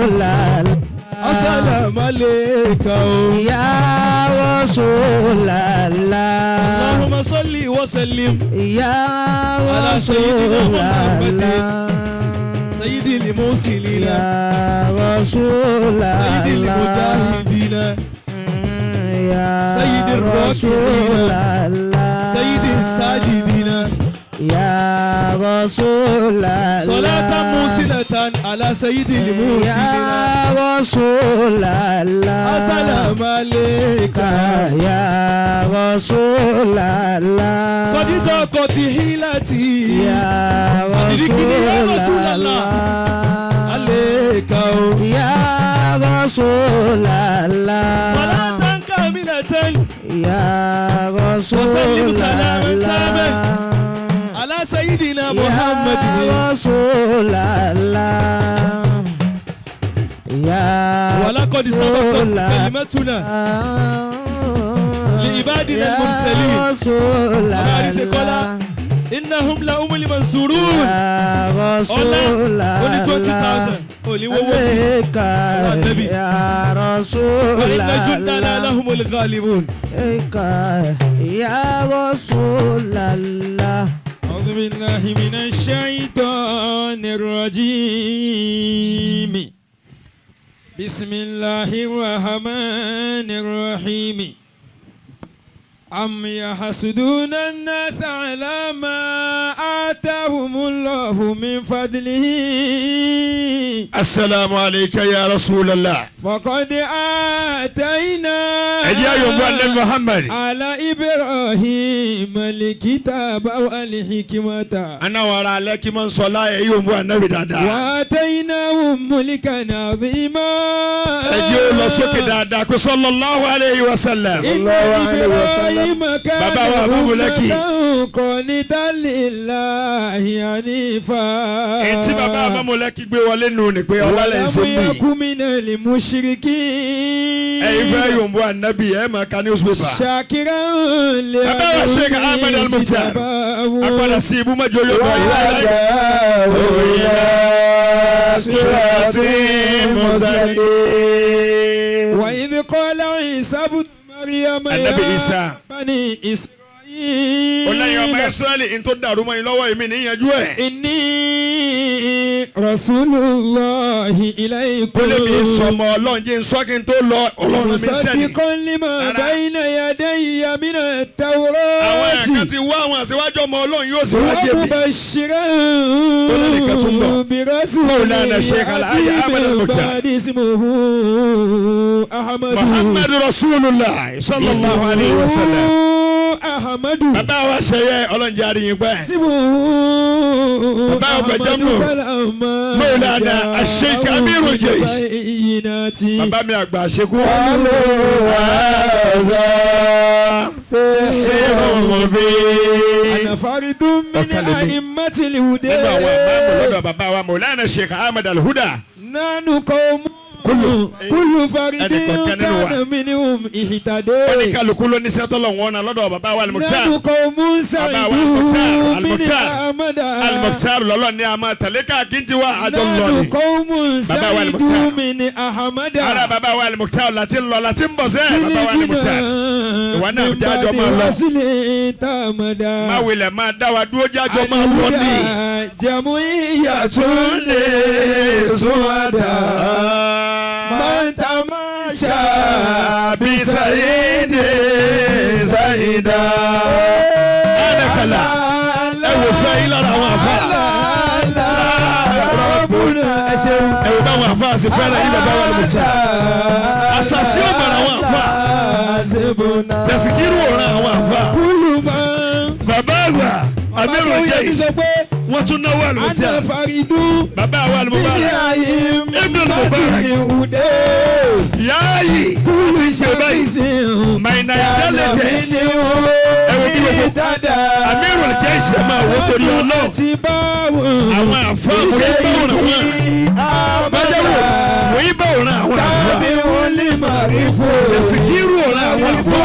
Rasulallah. Assalamu alayka. Ya Rasulallah. Allahumma salli wa sallim. Ya Ala sayyidina Muhammadin. Rasulallah. Sayyidil mursalina. Ya Rasulallah. Sayyidil mujahidina. Ya Sayyidil rakibina. Rasulallah. Sayyidis sajidina. Ya Rasulallah. Salatan musilatan ala sayyidil mursalina. Ya Rasulallah. Assalamu alayka. Ya Rasulallah. Qad daqat hilati. Ya Adirikini ya Rasulallah. Rasulallah. Alayka. Ya Rasulallah. Salatan kamilatan. Ya Wasallim salaman Rasulallah. taman. Ala sayyidina Muhammad. Ya Rasulallah. Ya Walaqad sabaqat kalimatuna liibadina Ya al-mursalin. Rasulallah. Baba Arisekola. Innahum la umul mansurun. Ya Ọlá Rasulallah. ó ní 20,000. Òní wọ́wọ́ tí. Alayka Ọlá Nabi. Ya Wa inna jundana Rasulallah. lahumul ghalibun. Alayka Ya Rasulallah. أعوذ بالله من الشيطان الرجيم بسم الله الرحمن الرحيم أم يحسدون الناس على ما آتاهم الله من فضله Assalamu alayka ya Rasulallah. فقد آتينا Ẹ jẹ́ àyọ̀bọ̀ Ànábì Muhammad. على إبراهيم الكتاب والحكمة Anáwọ̀ ara alẹ́ kí máa ń sọ láyé yóò mú Ànábì dáadáa. وآتيناهم ملكا عظيما Ẹ jẹ́ ó lọ sókè dáadáa kó sallallahu alayhi wa sallam. إن إبراهيم كان Bàbá wa Abu Laki. أمة قانتا لله حنيفا Etí bàbá Amamulẹ́kì gbé wọlé nù ní pé ọlá lẹ̀ ń ṣe ولم mí. يك من المشركين Ẹ̀yin fẹ́ yòǹbó Ànábì ẹ̀ máa ka newspaper. شاكرا Bàbá wa Sheikh Ahmed Al-Mukhtar. Apadà sí ibú mẹ́jọ yóò bọ̀ ìwà láyé. وإلى صراط مستقيم وإذ قال عيسى ابن مريم النبي يا عيسى. بني إسرائيل Ọlọ́yin ọmọ Ísírẹ́lì ń tó dàrú mọ́ yín lọ́wọ́ èmi níyanjú ẹ̀. إني رسول الله إليكم Kó lè mi sọmọ Ọlọ́run jẹ́ nsọ́ kí n tó lọ Ọlọ́run mi sẹ́ni. مصدقا لما Rárá. بين يدي من Àwọn ẹ̀ka التوراة ti wá àwọn àṣewájú ọmọ Ọlọ́run yóò sì wá jẹ̀bi. ومبشرا lẹ́nìkan tún bọ̀. برسول مولانا الشيخ الحاج يأتي أحمد من المختار. بعد اسمه أحمد Muhammad Rasulullah sallallahu alayhi wa sallam. أحمد Bàbá wa ṣẹyẹ Ọlọ́run jẹ́ àríyìn pẹ́. اسمه Bàbá ọgbà أحمد Jamnu. فلما مولانا جاءهم الشيخ أمير الجيش. بالبينات Bàbá mi àgbà ṣekú. أنا فرد من Ọ̀kan lèmi. أئمة الهدى Nínú àwọn àmàmù lọ́dọ̀ bàbá wa Mawlana Sheikh Ahmed Al-Huda. نحن قوم Kullu. كل فرد ẹnìkọ̀ọ̀kan nínú wa. كان منهم اهتدى Wọ́n ní kálukú ló ní sẹ́tọ́lọ̀ wọn náà lọ́dọ̀ bàbá wa Al-Mukhtar. نحن قوم Bàbá wa Al-Mukhtar, سعيدون من Al-Mukhtar. أحمد Al-Mukhtar lọ́lọ́ ní a máa tẹ̀lé káàkiri ti wá àjọ lọ نحن ni. قوم Bàbá wa Al-Mukhtar. سعيدون من أحمد Ara bàbá wa Al-Mukhtar láti ń lọ láti ń bọ̀ sẹ́ bàbá wa Al-Mukhtar. Ìwọ náà من jájọ بعد máa lọ. وصل تامدا Má wulẹ̀ máa dá wa dúró jájọ máa lọ ní. جمعية Lè من تماشى Bisayidi Sayida. Ẹnìkàlà ẹ wò fẹ́ yín lára àwọn àfa. Ẹ wò báwọn àfa àti fẹ́ràn yín bàbá wa Al-Mukhtar. Àṣàṣì ò mọ̀ràn àwọn àfa. Tẹ̀síkírù ò ràn àwọn àfa. Bàbá àgbà Amiru Jais wọ́n tún náwó Al-Mukhtar. Ana faridu Bàbá wa Al-Mubarak. Ibn Al-Mubarak. Yáàyì ti ṣe báyìí. My Naija latest. Ẹ wo bí gbogbo Amiru Jais ẹ máa wo torí Ọlọ́run. Àwọn àfa wòye bá òràn wọn. Bájáwò wòye bá òràn àwọn àfa. Tẹ̀síkírù òràn àwọn àfa.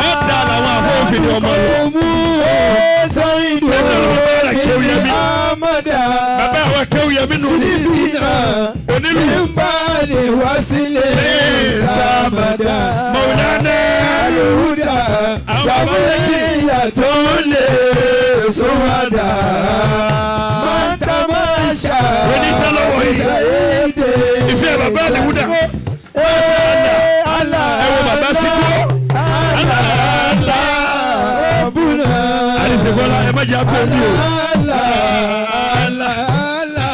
Ọ̀dà làwọn àfa òfin ni ọmọ lọ. Ibn Al-Mubarak kéwìyẹ́mí. Amada. Bàbá àwọn akéwìyẹmí nù ní. Síbínà. Onílù. Nbani wasile. Tamada. Mọ̀lánà. Alihuda. Àwọn bàbá lẹ́kì. Jàmíyà tó lè sọ́wọ́dà. Mọ́tàmáṣà. Onítẹ̀lọ́wọ̀ yìí. Ṣàyédè. Ìfẹ́ bàbá Alihuda. Ẹ Ẹ wo bàbá Síkú. Allah. Rabbuna. Àdìsẹ́kọ́lá ẹ má jẹ́ àpò omi o. Allah. Allah. Allah.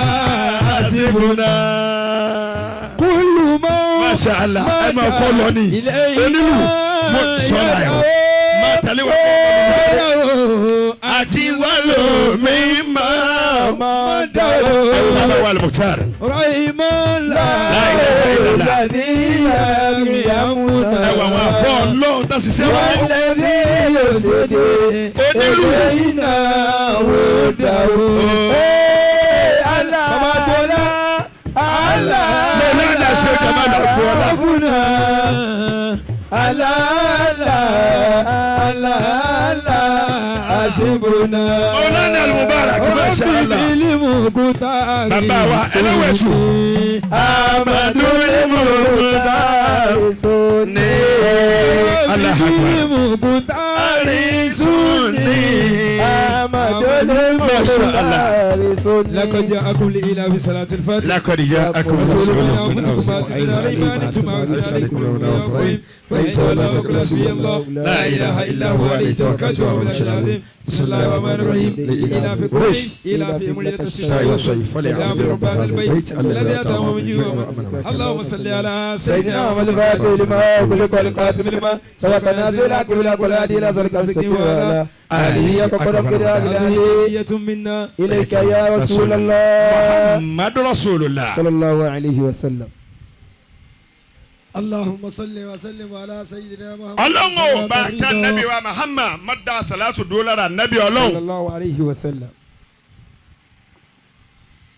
Àṣìbùnà. Kullu man. Masha Allah ẹ máa kọ́ lọ ní. Onílù mo sọ̀rọ̀ ẹ̀ o. Máa tẹ̀lé wa. Àti wà lómi máa. Ẹ wo bàbá wa Al-Mukhtar. La ilaha illallah. Ẹ wo àwọn àfọ ọlọ́run tá a ṣiṣẹ́ wọn. Onílù. Mọ̀lánà ṣe Jamal Agboola. Mọ̀lánà Al-Mubarak Masha Allah. Bàbá wa ẹlẹ́wẹ̀tù. Amadu Mukhtar ní Allahu Akbar. Arizuni. Masha Allah. لقد جاءكم لإلاف صلاة الفاتحة لقد جاءكم رسول من من أنفسكم أنفسكم عزيز عليكم ما أنتم عزيز عليكم وإن تولوا فقل حسبي الله لا إله إلا هو عليه توكلت وهو العلي العظيم. بسم الله الرحمن الرحيم. إلى في قريش إلى في ملة الشتاء والصيف فليعبدوا رب هذا البيت الذي أطعمهم من جوع وآمنهم. اللهم صل على سيدنا سيدنا محمد الفاتح لما أغلق والقاتم لما سبق الناس إلى الحق بالحق والهادي إلى صراط المستقيم وعلى آله حق قدره هدية منا إليك يا رسول الله Muhammadu Rasulullah. صلى الله عليه وسلم. اللهم صل وسلم على سيدنا محمد. Ọlọ́run ò bá kí anabi wa Muhammad má da salatu dúró lára anabi ọlọ́run. صلى الله عليه وسلم.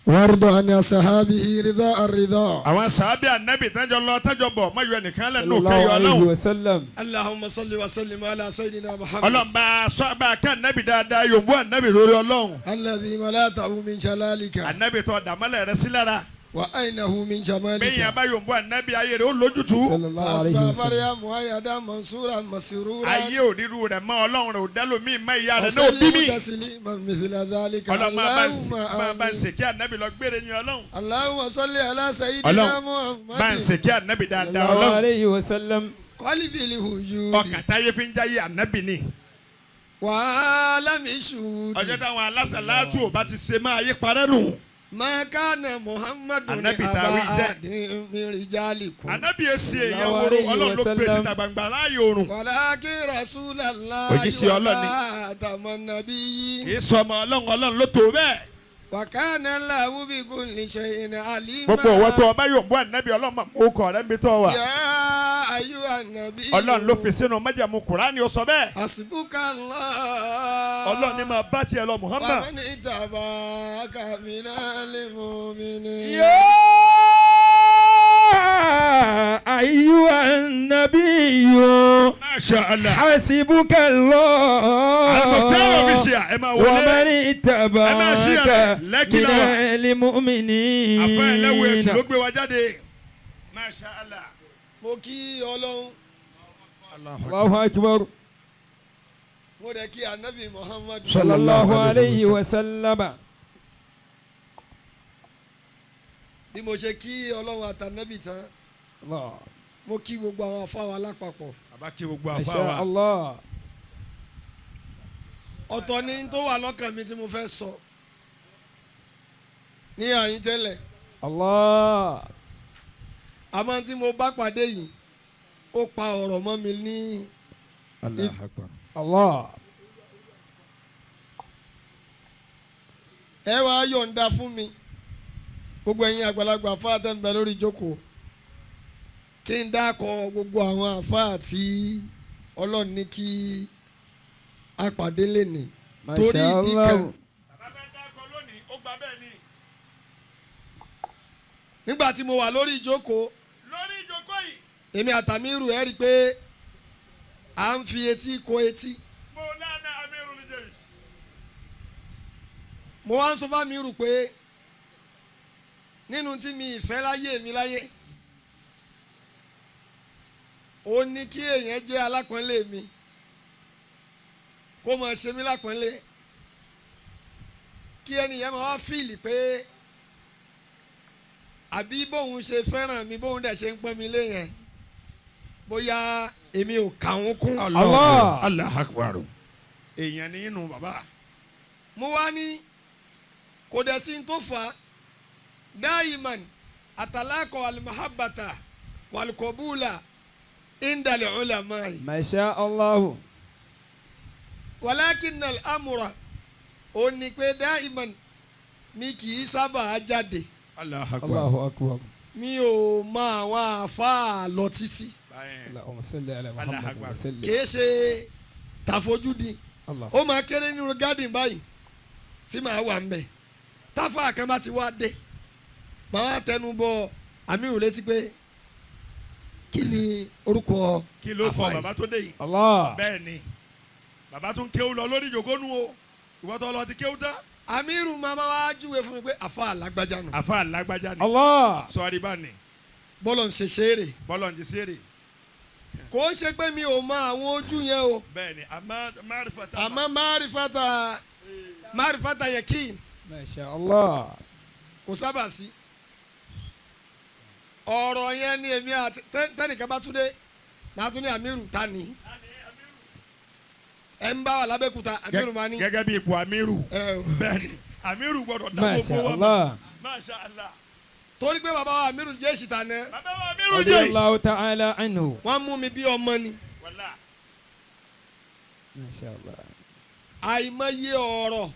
وارض عن أصحابه رضاء الرضا. Àwọn sàábì anabi tẹ́jọ lọ tẹ́jọ bọ̀ má yọ ẹnìkan صلى lẹ́nu الله kẹyọ عليه ọlọ́run. وسلم. اللهم صل وسلم على سيدنا محمد. Ọlọ́run bá sọ bá kí anabi dáadáa yòǹbó anabi lórí ọlọ́run. الذي ملأته من جلالك. Anabi tó dàmọ́lẹ̀ rẹ sí lára. وأينه من Bẹ́yìn جمالك. abá yòǹbó anabi ayé rẹ̀ ó lójútùú. صلى الله عليه فأصبح وسلم. مريم مؤيدا منصورا مسرورا. Ayé òríru rẹ̀ mọ́ ọlọ́run rẹ̀ ò dẹ́lòmíì mọ́ ìyá rẹ̀ náà bí mi. وسلم تسليما مثل ذلك. Ọlọ́run máa bá ń اللهم máa bá ń آمين. ṣèkí anabi lọ gbére yín ọlọ́run. اللهم صل على سيدنا Ọlọ́run bá ń محمد. ṣèkí anabi صلى dáadáa الله ọlọ́run. عليه وسلم. قلب الوجود. Ọkàn táyé fi ń jáyé anabi ni. وعالم الشهود. Ọjọ́ táwọn alásàlátù ò bá ti ṣe máa yí parẹ́ nù. ما كان محمد Ànábì أبا tá a wí iṣẹ́. أحد من رجالكم. Ànábì èsì èèyàn Allahu woro alayhi ọlọ́run ló wa gbé sallam. síta gbangba láàyè oòrùn. ولكن رسول الله Òjíṣẹ́ Ọlọ́run ni. وخاتم النبيين. Kì í sọ ọmọ ọlọ́run ọlọ́run ló tó bẹ́ẹ̀. وكان الله بكل شيء عليما. Gbogbo òwò tó ọba yóò bú ànábì ọlọ́run mọ̀ ó kọ̀ rẹ́ níbi tó wà. يا أيها النبي. Ọlọ́run ló fi sínú májẹ̀mú Kùránì ó sọ bẹ́ẹ̀. حسبك الله. Ọlọ́run ní máa bá tiẹ̀ lọ Muhammad. ومن اتبعك من المؤمنين. يا أيها النبي Masha Allah. حسبك الله Al-Mukhtar official ẹ máa wọlé. ومن Ẹ máa ṣí اتبعك ẹ̀ lẹ́kì من láwà. المؤمنين. Àfẹ́ ẹlẹ́wọ̀ ẹ̀tù ló gbé wa jáde. Masha Allah. Mo kí Ọlọ́run, الله أكبر. mo dẹ̀ kí anabi Muhammad. صلى الله عليه وسلم. Bí mo ṣe kí Ọlọ́run àtànábì tán, الله mo kí gbogbo àwọn afáwa lápapọ̀. Bàbá kí gbogbo ما àfa شاء wa. الله. Ọ̀tọ̀ ni tó wà lọ́kàn mi tí mo fẹ́ sọ ní àyín tẹ́lẹ̀. الله Àmọ́ tí mo bá pàdé yìí, ó pa ọ̀rọ̀ mọ́ mi ní Allahu Akbar. الله ẹ wá yọ̀ǹda fún mi gbogbo ẹ̀yin àgbàlagbà àfáà tẹ́ ń bẹ lórí ìjókòó kí n dákọ̀ gbogbo àwọn àfáà tí Ọlọ́run ní kí a pàdé lénìí ما torí شاء ìdí kan الله. Bàbá bẹ́ẹ̀ dákọ̀ lónìí ó gba bẹ́ẹ̀ ni. Nígbà tí mo wà lórí ìjókòó, Lórí ìjókòó yìí. èmi àtàmírù ẹ rí i pé à ń fi etí ko etí. Mọ̀lánà Amirul Jaysh. Mo wá ń sọ fún mi rò pé nínú tí mi ìfẹ́ láyé mi láyé ó ní kí èèyàn jẹ́ alápọ̀nlé mi kó máa ṣe mí lápọ̀nlé kí ẹnìyẹn máa wá fíìlì pé àbí bóun ṣe fẹ́ràn mi bóun dẹ̀ ṣe ń pọ́n mi lé yẹn bóyá èmi ò kà ń kún. Allah. Allah akbar. Èèyàn ní inú bàbá. Mo wá ní kò dẹ̀ sí tó fà á dáìmán àtàlákọ̀ alimahabata wàlùkọ̀bùlà indalẹ̀ ọ̀làmáì. Masha Allah. Wàlákìnnà amúra ó ní pé dáìmán mi kì í sábà jáde. Allah akbar. Allahu akbar. Mi ò mọ àwọn àfáà lọ títí. Allahumma salli ala Muhammad Akbar. wa sallim. Kìí ṣe tàfojúdi. Allah. Ó máa kéré nínú gádìn báyìí tí màá wà ń bẹ̀ táfà kan bá ti wá dé màá wá tẹnu bọ Àmírù létí pé kí ni orúkọ Kí ló fọ àfáà yìí? bàbá tó dé yìí? Allah. Bẹ́ẹ̀ ni bàbá tó ń kéwú lọ lórí ìjókòó nu o ìwọ tó lọ ti kéwú tán. Àmírù máa wá júwe fún mi pé àfáà lágbájá nù. Àfa lágbájá ni. Allah. Sọ̀rí bá ní Bọ́lọ̀ ń ṣe ṣeré bọ́lọ̀ ń ti ṣeré. kò ń ṣe pé mi ò mọ àwọn ojú yẹn o. Bẹ́ẹ̀ ni àmọ́ márifata. Àmọ́ márifata márifata yẹ kí Masha Allah. kò sábà sí ọ̀rọ̀ yẹn ni èmi àti tẹ́nìkan bá tún dé màá tún ní Àmírù ta ni ẹ ń bá wà lábẹ́kúta Àmírù máa ní. Gẹ́gẹ́ bí ipò Àmírù. Ẹ o. Bẹ́ẹ̀ ni Àmírù gbọ́dọ̀ dá Masha gbogbo wa mọ̀. Allah. Masha Allah. Torí pé bàbá wa Àmírù jẹ́ ìṣìta náà Bàbá wa Àmírù jẹ́. Radiyallahu ta'ala anhu. wọ́n mú mi bí ọmọ ni. Wàlá. Masha Allah. Àìmọye ọ̀rọ̀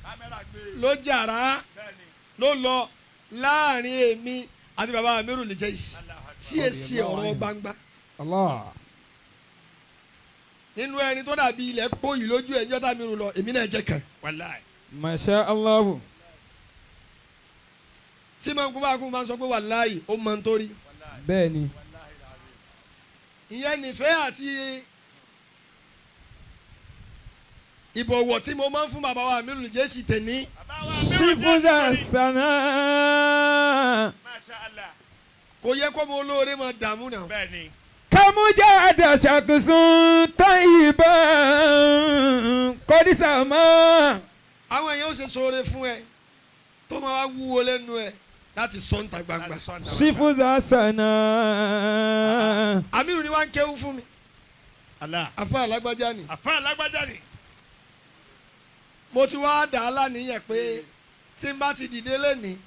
Kámẹ́rà gbé. ló jàrá Bẹ́ẹ̀ ni. ló lọ láàrin èmi àti bàbá Àmírù lè jẹ́ ìṣ tí è ṣe ọ̀rọ̀ gbangba. Allah. Nínú ẹni tó dàbí ilẹ̀ pòyì lójú ẹ̀ níjọ́ tàmírù lọ èmi náà jẹ́ kan. Wàlá. Masha Allah. Tí màá kú bá kú máa ń sọ pé wàláyì ó mọ nítorí. Bẹ́ẹ̀ ni. Ìyẹn nìfẹ́ àti ìbọ̀wọ̀ tí mo máa ń fún bàbá wa Àmírù Jésì tèmi. Bàbá wa Àmírù Jésì Sífúnza tèmi. sànà. Masha Allah. Kò yẹ kó mo olóore máa dààmú náà. Bẹ́ẹ̀ ni. Kàmújà àdàṣàkùsùn tayyiban kọ́dísàmá. Àwọn èèyàn ó ṣe sóore fún ẹ tó máa wá wúwo lẹ́nu ẹ láti sọ níta gbangba. Láti sọ níta. Sífúnza sànà. Àmírù ni wá ń kéwú fún mi. Allah. Àfa alágbájá ni. Àfa lágbájá ni. Mo ti wá dà á láníyàn pé tí n bá ti dìde lẹ́ni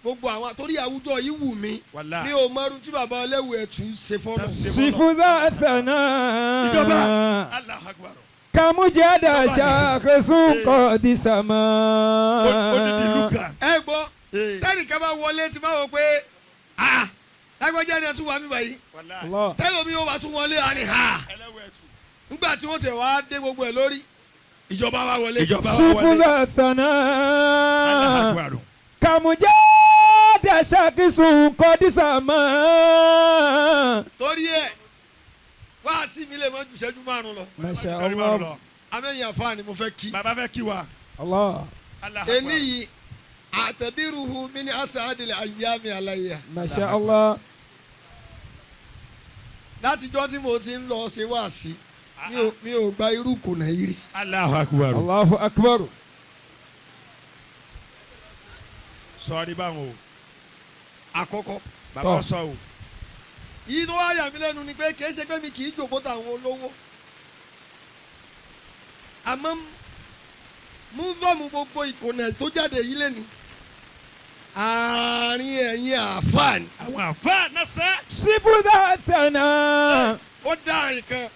gbogbo àwọn torí àwùjọ yìí wù mí. Wàlá. Mi ò mọrun tí bàbá ọlẹ́wù ẹ̀tù ṣe fọ́nà. Sífúnza sànà. Ìjọba. Allah akbar. Kàmújà àdàṣàkùsùn kọ́dísàmá. Odidi ìlú kan. Ẹ gbọ́ tẹ́nìkan bá wọlé tí bá wọ pé ah lágbájá ni ẹ tún wà mí báyìí. Wàlá. Allah. Tẹ́lómi yóò wá tún wọlé àní ha. Ẹlẹ́wọ̀ ẹ̀tù. Nígbà tí wọ́n tẹ̀ wá dé gbogbo ẹ̀ lórí ìjọba wa wọlé. Ìjọba wa wọlé. Sífúnza sànà. Allah akbar. Kàmújà àdàṣàkùsùn kọ́dísàmá. Torí ẹ wá sí mi lè mọ ju ìṣẹ́jú márùn lọ. Masha Sọ́rí márùn Allah. lọ. Amẹ́yìn àfáà ni mo fẹ́ kí. Bàbá fẹ́ kí wa. Allah. Allah akbar. Ení yìí àtẹ̀bírùhù mi ní asáàdìlẹ̀ ayyami aláyà. Masha Allah. Látijọ́ tí mo ti ń lọ ṣe wáàsí mi ò gba irú kùnà yìí rí. Allahu akbar. Allahu akbar. Sọ́rí báwọn o. Àkọ́kọ́. Bàbá Tọ́. sọ o. Yìí tó wá yà mí lẹ́nu ni pé kìí ṣe pé mi kì í jòkó táwọn olówó. Àmọ́ múvọ́ọ̀mù gbogbo ìkùnà tó jáde yìí lẹ́ni. Àárín ẹ̀yin àáfàá ni. Àwọn àfa náà sẹ́. Sífúnza sànà. Ó dá àrìn kan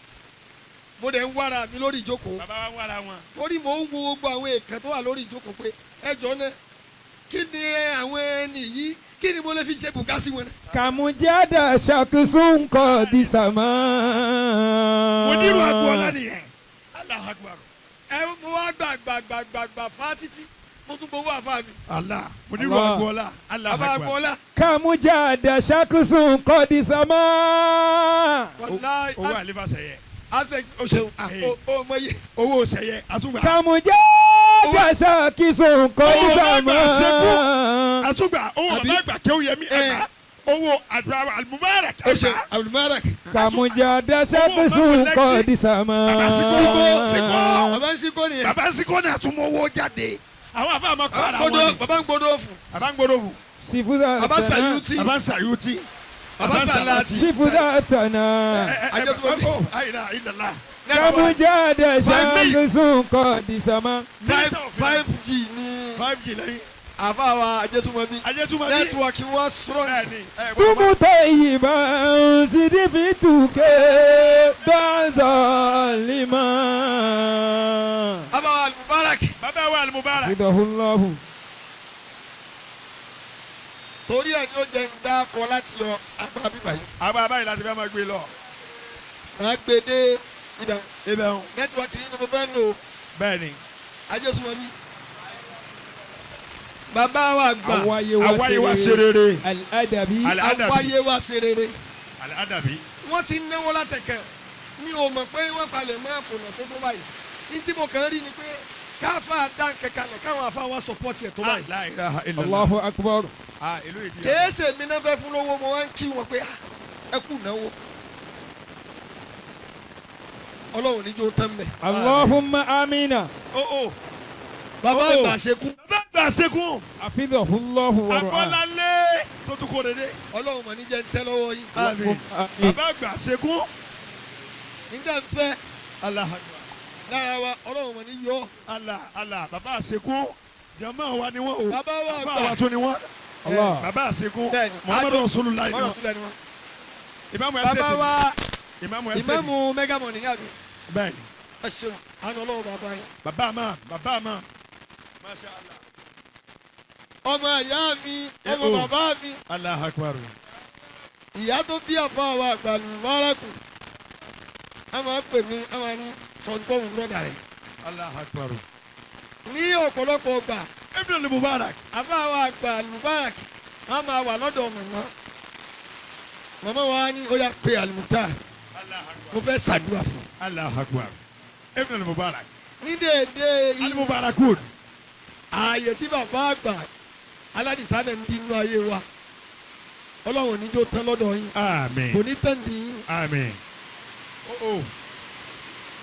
mo dẹ̀ ń wára mi lórí ìjókòó. Bàbá wa ń wára wọn. Torí mò ń wo gbogbo àwọn èèkàn tó wà lórí ìjókòó pé ẹjọ́ náà kí ni àwọn ẹni yìí kí ni mo lè fi ṣe bùkà sí wọn. Kàmújà àdàṣàkùsùn kọ́dísàmá. Mùdírù agboola nìyẹn. Allahu akbar. Ẹ mo wá gbà gbà gbà gbà gbà fá títí mo tún gbowó àfa mi. Allah. Mùdírù Allah. agboola. Allahu Àfa akbar. agboola. Kàmújà àdàṣàkùsùn kọ́dísàmá. Wàláhì Owó àlefa sẹ̀yẹ. àṣẹ o ṣeun o mọ iye. Owó sẹ̀yẹ àtúgbà. Kàmújà Kàmújáde ṣàkíyèsí nǹkan Owó ní bàbá àgbà sàmà. Àtúgbà owó bàbá àgbà kéwù yẹmí ẹgbà owó àgbà Al-Mubarak Ó ṣe ẹgbà. Abdulmubarak. Kàmújáde ṣàkíyèsí nǹkan ní sàmà. Bàbá Síkó Síkó Bàbá ń síkó nìyẹn. bàbá Síkó náà tún mọ owó jáde. Àwọn afẹ́ àmọ́ kọ́ ara wọn ni. Bàbá ń gbódò fún. Bàbá ń gbódò fún. Sífúdà Bàbá tànà. Sayuti. Bàbá Sayuti. Bàbá Salati. Sífúdà tànà. Ayélujára. Kàmújáde ṣàkíyèsí nǹkan ní sàmà. 5G ní 5G lẹ́yìn. àfàwà Ajẹ́túmọ̀bí. Ajẹ́túmọ̀bí. Nẹ́tíwọ̀kì wọ́n strong. Bẹ́ẹ̀ni. Túmùtẹ̀ ìyìnbá sídìí fi tùkẹ́ dáńzọ̀ límọ̀. Àfàwà Al-Mubarak. Bàbá wa Al-Mubarak. Ìdọ̀húnlọ́hù. Torí ẹ̀ ni ó jẹ́ ń dákọ láti yọ agbára bíbá yìí. Àbá báyìí láti fẹ́ máa gbé lọ. Màá gbé dé ibẹ̀. Ibẹ̀ ń. Nẹ́tíwọ̀kì yìí ni mo fẹ́ lò. Bẹ́ẹ̀ni. Ajẹ́túmọ̀bí. Bàbá wa gbà. Àwáyé wa ṣe rere. Al-Adabi. Al-Adabi. Àwáyé wa ṣe rere. Al-Adabi. Wọ́n ti náwó látẹ̀kẹ́. Mi ò mọ̀ pé wọ́n palẹ̀ mọ́ àpònà tó tó báyìí. Ní tí mo kàn rí ni pé káfá dá nkẹ́kalẹ̀ káwọn afá wa sọpọ́tì ẹ̀ tó báyìí. La ilaha illallah. Allahu akbar. Ìlú yìí ti yàtọ̀. Kèése mi náà fẹ́ fún lówó mo wá ń kí wọn pé ẹ kú náwó. Ọlọ́run níjó tán mẹ́. Allahumma amina. Bàbá àgbà ṣekú. Bàbá àgbà ṣekú. Hafidhahullahu wa ra'ah. Abọ́láńlé tó tún kó dédé. Ọlọ́run mọ̀ ní jẹ́ ń tẹ́ lọ́wọ́ yín. Àmín. Bàbá àgbà ṣekú. Nígbà ń fẹ́ Allah akbar. lára wa Ọlọ́run mọ̀ ní yọ. Allah Allah bàbá àṣekú. Jàmá wa ni wọ́n o. Bàbá wa àgbà. Bàbá wa tún ni wọ́n. Allah. Bàbá àṣekú. Bẹ́ẹ̀ni. Muhammadu Rasulullah ni Muhammadu wọ́n. Rasulullah ni wọ́n. Ìmáàmù ẹsẹ̀ Bàbá wa Ìmáàmù ẹsẹ̀ Ìmáàmù Mẹ́gàmọ̀ nìyá mi. Bẹ́ẹ̀ni. Ẹ ṣeun àánú Ọlọ́run bàbá yín. Bàbá ma bàbá ma. Masha Allah. Ọmọ ìyá mi ọmọ bàbá mi. Allahu akbar. Ìyá tó bí àbá wa àgbà Al-Mubarak. A máa pè mí a máa ní sọ̀gbọ́n brọ́dà rẹ̀. Allahu akbar. Ní ọ̀pọ̀lọpọ̀ ọgbà. Ibn al-Mubarak. Àbá wa àgbà Al-Mubarak a máa wà lọ́dọ̀ màmá. Màmá wa ní ó yá pé Al-Mukhtar. Mo fẹ́ ṣàdúrà fún. Allahu akbar. Ibn al-Mubarak. Ní déédéé. Al-Mubarakun. Ààyè tí bàbá àgbà aládìsá náà ń dín inú ayé wa. Ọlọ́run ní jó tán lọ́dọ̀ yín. Àmín. Kò ní tán di yín. Àmín.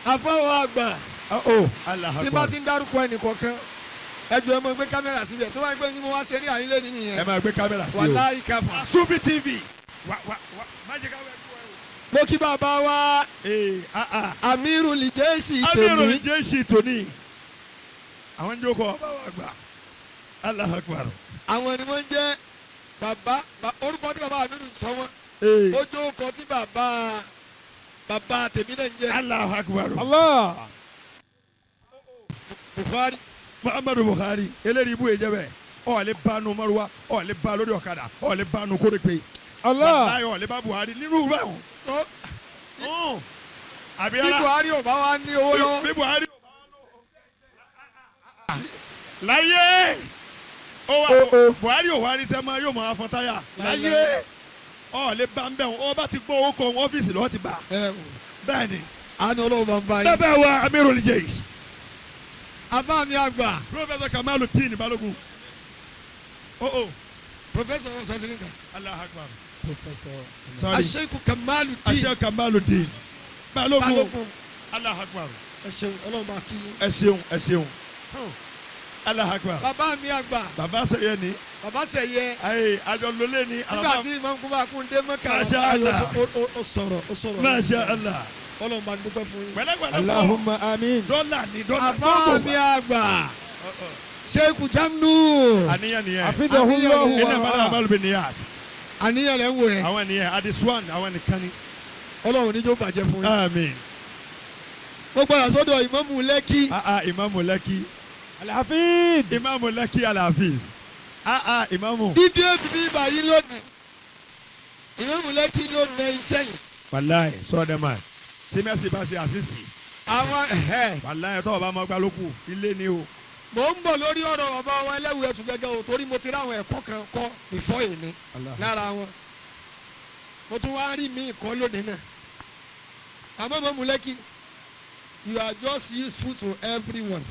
Àfọwọ́ àgbà. Allahu Tí bá akbar. ti ń dárúkọ ẹnì kọ̀ọ̀kan ẹ jọ̀ọ́ ẹ máa gbé kámẹ́rà síbẹ̀ tó bá ń gbé ní mo wá ṣe ní àyínlẹ̀ nínú yẹn. Ẹ máa gbé kámẹ́rà sí o. Wàláhì káfà. Sufi TV. Wa wa wa má jẹ́ ká wẹ̀ kú ẹ o. Mo kí bàbá wa Amiru Lijeshi tèmi. Amiru Lijeshi tòní. Àwọn ń jókòó ọba wa gbà. Allahu akbar. Àwọn ni wọ́n jẹ́ bàbá orúkọ tí bàbá Amiru sọ wọ́n. Ó jó orúkọ tí bàbá bàbá tèmi náà ń jẹ́. Allahu akbar. Allah. Buhari. Muhammadu Buhari eléyìí ibú yìí jẹ́ bẹ́ẹ̀ ọ̀ lè ba nu maruwa ọ̀ lè ba lórí ọ̀kadà ọ̀ lè ba nu kórèpé. Allah. Wàláyé ọ̀ lè ba Buhari nínú rẹ̀ o. Àbí Bí Buhari ò bá wa ní owó lọ́wọ́. Bí Buhari ò bá wa lọ́wọ́. Láyé ó wà Buhari ò wá rí sẹ́mọ́ yóò máa fọn táyà. Láyé ọ̀ lè ba ń bẹ̀ wọ́n ọ bá ti gbọ́ owó kọ ọ́fíìsì lọ́wọ́ ti bá. Bẹ́ẹ̀ ni. Àánú Ọlọ́run bá ń bá yín. Bẹ́ẹ̀ wa Amirul Jaysh. Àbá mi àgbà. Professor Kamaluddin Balogun. Professor Sọfìnìkà. Allahu Akbar. Professor. Asheikh Kamaluddin. Asheikh Kamaluddin Balogun. Allahu Akbar. Ẹ ṣeun Ọlọ́run bá kí yín. Ẹ ṣeun ẹ ṣeun. Allahu Akbar. Bàbá mi àgbà. Bàbá sẹ̀yẹ ni. Bàbá sẹ̀yẹ. Ayi àjọ lólè ni. Nígbà tí Imam Kuba Kunde Mẹ́kà. Masha Allah. Ó sọ̀rọ̀ ó sọ̀rọ̀. Masha Allah. Ọlọ́run bá dúpẹ́ fún yín. Pẹ̀lẹ́pẹ̀lẹ́ fún. Allahumma amin. Dọ́là ni dọ́là. Àbá mi àgbà. Sheikh Jamnu. Àníyàn nìyẹn. Hafidhahullahu wa Iná bàdà ra'ah. àbálùbí niyat. Àníyàn lẹ́ ń wò yẹn. Àwọn nìyẹn Adisuwan àwọn nìkan ni. Ọlọ́run níjó bàjẹ́ fún yín. Àmín. Mo gbọ́dọ̀ sọ́dọ̀ Ìmámù Lẹ́kì. Ìmámù Lẹ́kì. Al-Hafid. Ìmámù Lẹ́kì Al-Hafiz. Ìmámù. Dídé bíbí báyìí lónìí. Ìmámù Lẹ́kì ló nà iṣẹ́ yìí. Wàláì sọ́ọ̀dẹ̀ máa. Tí Mẹ́sì bá ṣe àṣìṣì. Àwọn ẹ̀hẹ́. Wàláì tọ́wọ́ bá mọ gbá lókù ilé ni o. Mò ń bọ̀ lórí ọ̀rọ̀ bàbá wa ẹlẹ́wù ẹ̀sùn gẹ́gẹ́ o torí mo ti ráwọn ẹ̀kọ́ kan kọ́ before èmi lára wọn. Mo tún wá rí mi ìkọ́ lónìí náà. Àmọ́ Ìmámù Lẹ́kì, you are just useful to everyone.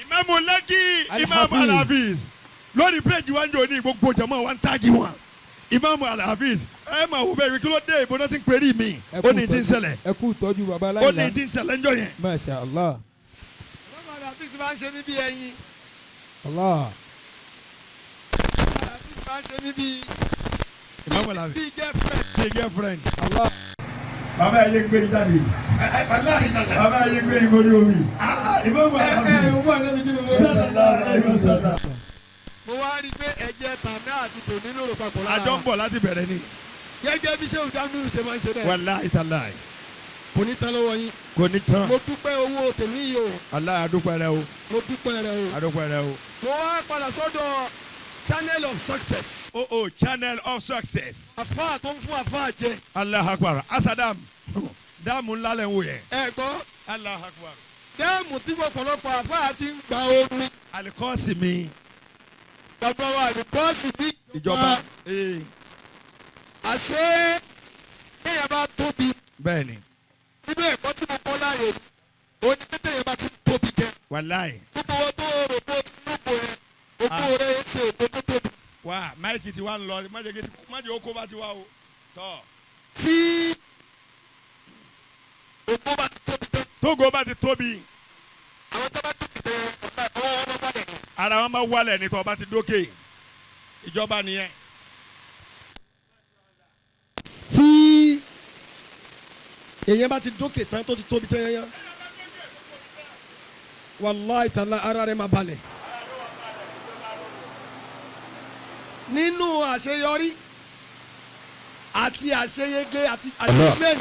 Ìmáàmù Lẹ́kì Ìmáàmù Alhafiz lórí péjì wa ń jò ní gbogbo jàmọ́ wa ń tájì wọn. Ìmáàmù Alhafiz ẹ máa wò bẹ́ẹ̀ kí ló dé ìbọn náà ti ń perí mi ó ní ti ń ṣẹlẹ̀ Ẹ kú ìtọ́jú baba ó aláìlá. ní ti ń ṣẹlẹ̀ ńjọ́ yẹn. Masha Allah. Ìmáàmù Alhafiz máa ń ṣe mí bí ẹyin. Allah. Alhafiz máa ń ṣe mí bí Ìmáàmù Alhafiz bí girlfriend. bí girlfriend. Allah. Bàbá yẹn gbé jáde. Bàbá yẹn gbé ìborí omi. Ìmáàmù Ẹ ẹ Alhafiz owó àná mi kí ni mo fẹ́. sallallahu alaihi wasallam. Mo wá rí i pé ẹ̀jẹ̀ tàná àti tòní lòrò papọ̀ lára. Àjọ ń bọ̀ láti bẹ̀rẹ̀ ni. Gẹ́gẹ́ bí Ṣéhù Jamiu ṣe máa ń ṣe náà. Wàláhì tàláhì. Kò ní tán lọ́wọ́ yín. Kò ní tán. Mo dúpẹ́ owó tèmi yìí o. Aláì adúpẹ́ rẹ o. Mo dúpẹ́ rẹ o. Adúpẹ́ rẹ o. Mo wá padà sọ́dọ̀ channel of success. Oh oh channel of success. Àfáà tó ń fún àfáà jẹ. Allahu Akbar. Asadam. Dáàmú ńlá lẹ̀ ń wò yẹn. Ẹ gbọ́. Allahu Akbar. Dẹ́ẹ̀mù tí ọ̀pọ̀lọpọ̀ àfáà ti ń gba omi. Alikọ́sì mi. Bàbá wa àlùkọ́sì bí Ìjọba. Àṣé kéèyàn bá tóbi Bẹ́ẹ̀ni. nínú ẹ̀kọ́ tí mo kọ́ láàyè ó ní pé téèyàn bá ti tóbi jẹ. Wàláì. Gbogbo wọn tó rò pé ó ti lóko yẹn, òkú rẹ̀ ń ṣe òkú tó tóbi. Wá máìkì tí wà ń lọ májè ó kó bá ti wá o. Tọ́. Tí òkú bá ti tóbi tán, Tógo bá ti tóbi. àwọn tó bá tóbi tán, ọ̀gá ọwọ́ wọn bá dẹ̀. Ara wọn bá wálẹ̀ ní tọ́ bá ti dókè. Ìjọba nìyẹn. Tí èèyàn bá ti dókè tán tó ti tóbi tán yẹn wàláì tàlá ara rẹ̀ máa balẹ̀. Nínú àṣeyọrí àti àṣeyege àti achievement.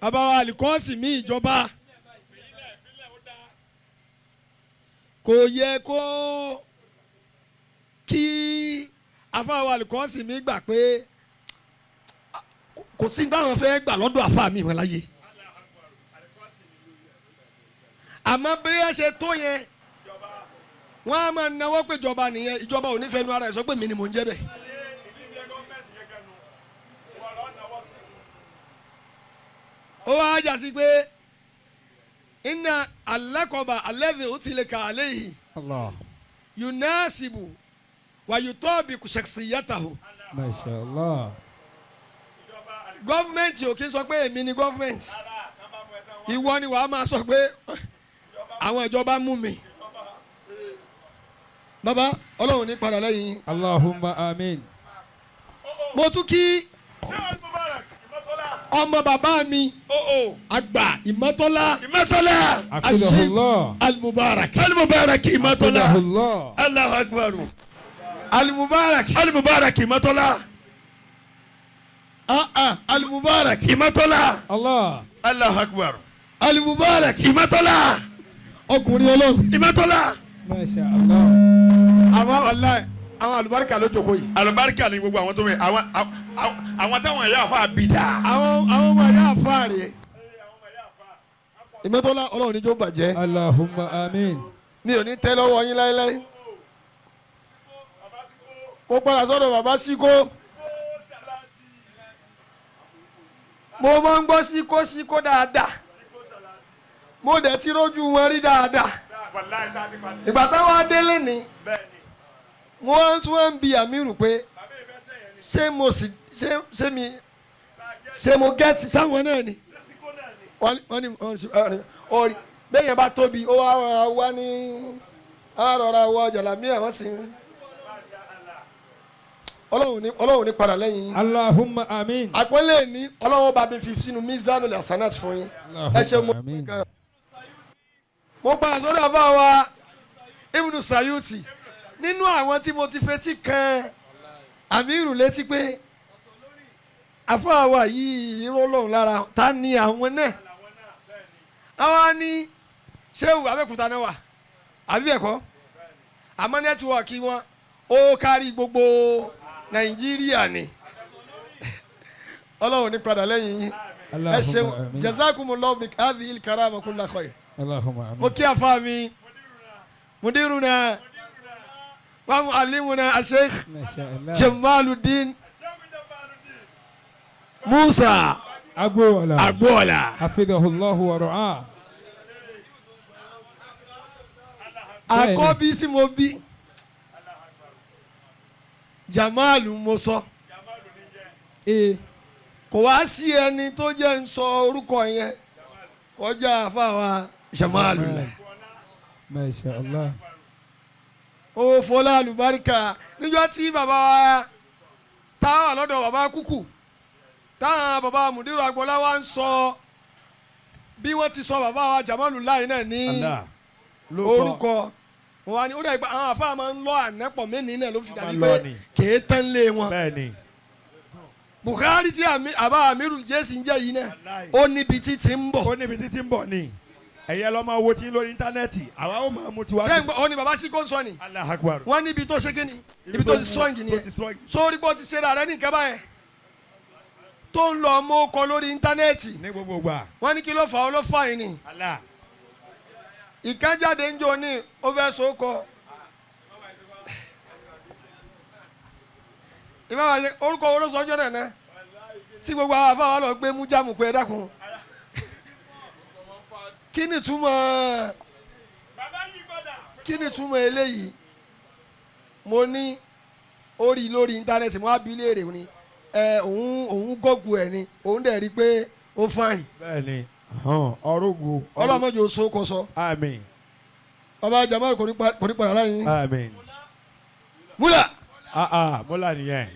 Bàbá wa àlìkọ́sì mi ìjọba kò yẹ kó kí àfáà wa àlìkọ́sì mi gbà pé kò sí táwọn fẹ́ gbà lọ́dọ̀ àfáà mi wọn láyé. Àmọ́ bí ẹ ṣe tó yẹn wọ́n á máa náwó pé ìjọba nìyẹn ìjọba ò ní fẹnu ara ẹ̀ sọ pé mi ni mò ń jẹ́ bẹ́ẹ̀. Ó wá jà sí pé iná alákọ̀ọ́bà alẹ́dẹ̀ ó ti lè kà á léyìí Allah. yunasibu wàyùtọ́ọ̀bì ṣèṣìyàtàhù. Masha Allah. Gọ́fúmẹ̀ntì ò kí ń sọ pé èmi ni gọ́fúmẹ̀ntì ìwọ ni wàá máa sọ pé àwọn ìjọba mú mi. Bàbá Ọlọ́run ní padà lẹ́yìn yín. Allahumma amin. Mo tún kí ọmọ bàbá mi àgbà Ìmọ́tọ́lá Ìmọ́tọ́lá. Hafidhahullah. Al-Mubarak Al-Mubarak Ìmọ́tọ́lá. Hafidhahullah. Allahu Akbar. Al-Mubarak Al-Mubarak Ìmọ́tọ́lá. Al-Mubarak Ìmọ́tọ́lá. Allah. Allahu Akbar. Al-Mubarak Ìmọ́tọ́lá. ọkùnrin Ọlọ́run. Ìmọ́tọ́lá. Masha Allah. Àwọn wàláì àwọn àlùbáríkà ló jókòó yìí. Àlùbáríkà ni gbogbo àwọn tó wẹ̀ àwọn táwọn ẹ̀yà àfa bí dá. Àwọn ọmọ ẹ̀yà àfa rè é. Ìmọ́tọ́lá Ọlọ́run ní jó bàjẹ́. Allahumma amin. Mi ò ní tẹ́ lọ́wọ́ yín láéláé. Mo padà sọ́dọ̀ bàbá Síkó. Mo máa ń gbọ́ Síkó Síkó dáadáa. Mo dẹ̀ ti rójú wọn rí dáadáa. Ìgbà táwọn adélé ni wọ́n tún wọ́n ń bi Àmírù pé ṣé mo sì ṣé mi ṣé mo gẹ́tì sáwọn náà ni wọ́n ní orí bẹ́ẹ̀ yẹn bá tóbi ó wá rọra wá ní á rọra wọ jàlámíà wọ́n sì ń Ọlọ́run ní padà lẹ́yìn yín. Allahumma amin. Àpọ́nlé ní Ọlọ́run bá mi fi sínú mizanu hasanat fún yín. Ẹ ṣe mo Amin. mo padà sórí àbá wa Ibnu Sayuti nínú àwọn tí mo ti fetí kan Àmírù létí pé àfáà wa yìí irọ́ lọ́hùn lára ta ni àwọn náà àwa ní Ṣéwù Abẹ́òkúta náà wà àbí ẹ̀kọ́ àmọ́ nẹ́tíwọ̀kì wọn ó kárí gbogbo Nàìjíríà ni Ọlọ́run ní padà lẹ́yìn yín ẹ ṣeun Allahumma amin. jazakumullahu bi hadhihi al-karama kulla khair. Allahumma amin. Mo kí àfáà mi mudiruna wa muallimuna asheikh Masha Allah. Jamaluddin Musa Agboola. Agboola. Hafidhahullahu wa ra'ah. Àkọ́bí tí mo bí Jamalu mo sọ. Kò wá sí ẹni tó jẹ́ ń sọ orúkọ yẹn kọjá àfàwà Jamalu lẹ. Masha Allah. Ó fọlá àlùbáríkà níjọ́ tí bàbá wa táwọn lọ́dọ̀ bàbá kúkú táwọn bàbá Mùdírù Agboola wa ń sọ bí wọ́n ti sọ bàbá wa Jamalu láì náà ní orúkọ wọn ni ó dàgbà àwọn àfáà máa ń lọ ànẹ́pọ̀ mẹ́ni náà ló fi dàbí pé kèé tán lé wọn. Buhari tí àbá Amirul Jésì ń jẹ́ yìí náà ó níbi tí ti ń bọ̀. Ó níbi tí ti ń bọ̀ ni ẹ̀yẹ lọ́ máa wo tí lórí íńtánẹ́ẹ̀tì àwa ó máa mú tiwa. Ṣé ó ní baba sí kò ń sọ ni Allahu Akbar. Wọ́n níbi tó ṣe kí ni ibi tó ti strong ni ẹ sórí bó ti ṣe ra rẹ ní nǹkan báyẹn tó ń lọ mọ́ ọkọ lórí íńtánẹ́ẹ̀tì. Ní gbogbo gbà. Wọ́n ní kí ló fà ó ló fà yín ni. Allah. Ìkánjáde ń jò ní ó fẹ́ so kọ. Ìbára ṣe orúkọ wo ló sọ ọjọ́ náà tí gbogbo àwọn afáwa lọ gbé mú jáàmù pé ẹ dákun. Kí ni túmọ̀ kí ni túmọ̀ eléyìí? Mo ní orí lórí íńtánẹ́ẹ̀tì mo á bi léèrè ni ẹ òun gọ́gù ẹ̀ ni òun dẹ̀ rí i pé ó fáìn. Bẹ́ẹ̀ni ọrùgù. Ọlọ́mọdé oṣù kò sọ. Àmín. Bàbá Jamal kò ní padà láyé. Àmín. Múlà. Múlà nìyẹn.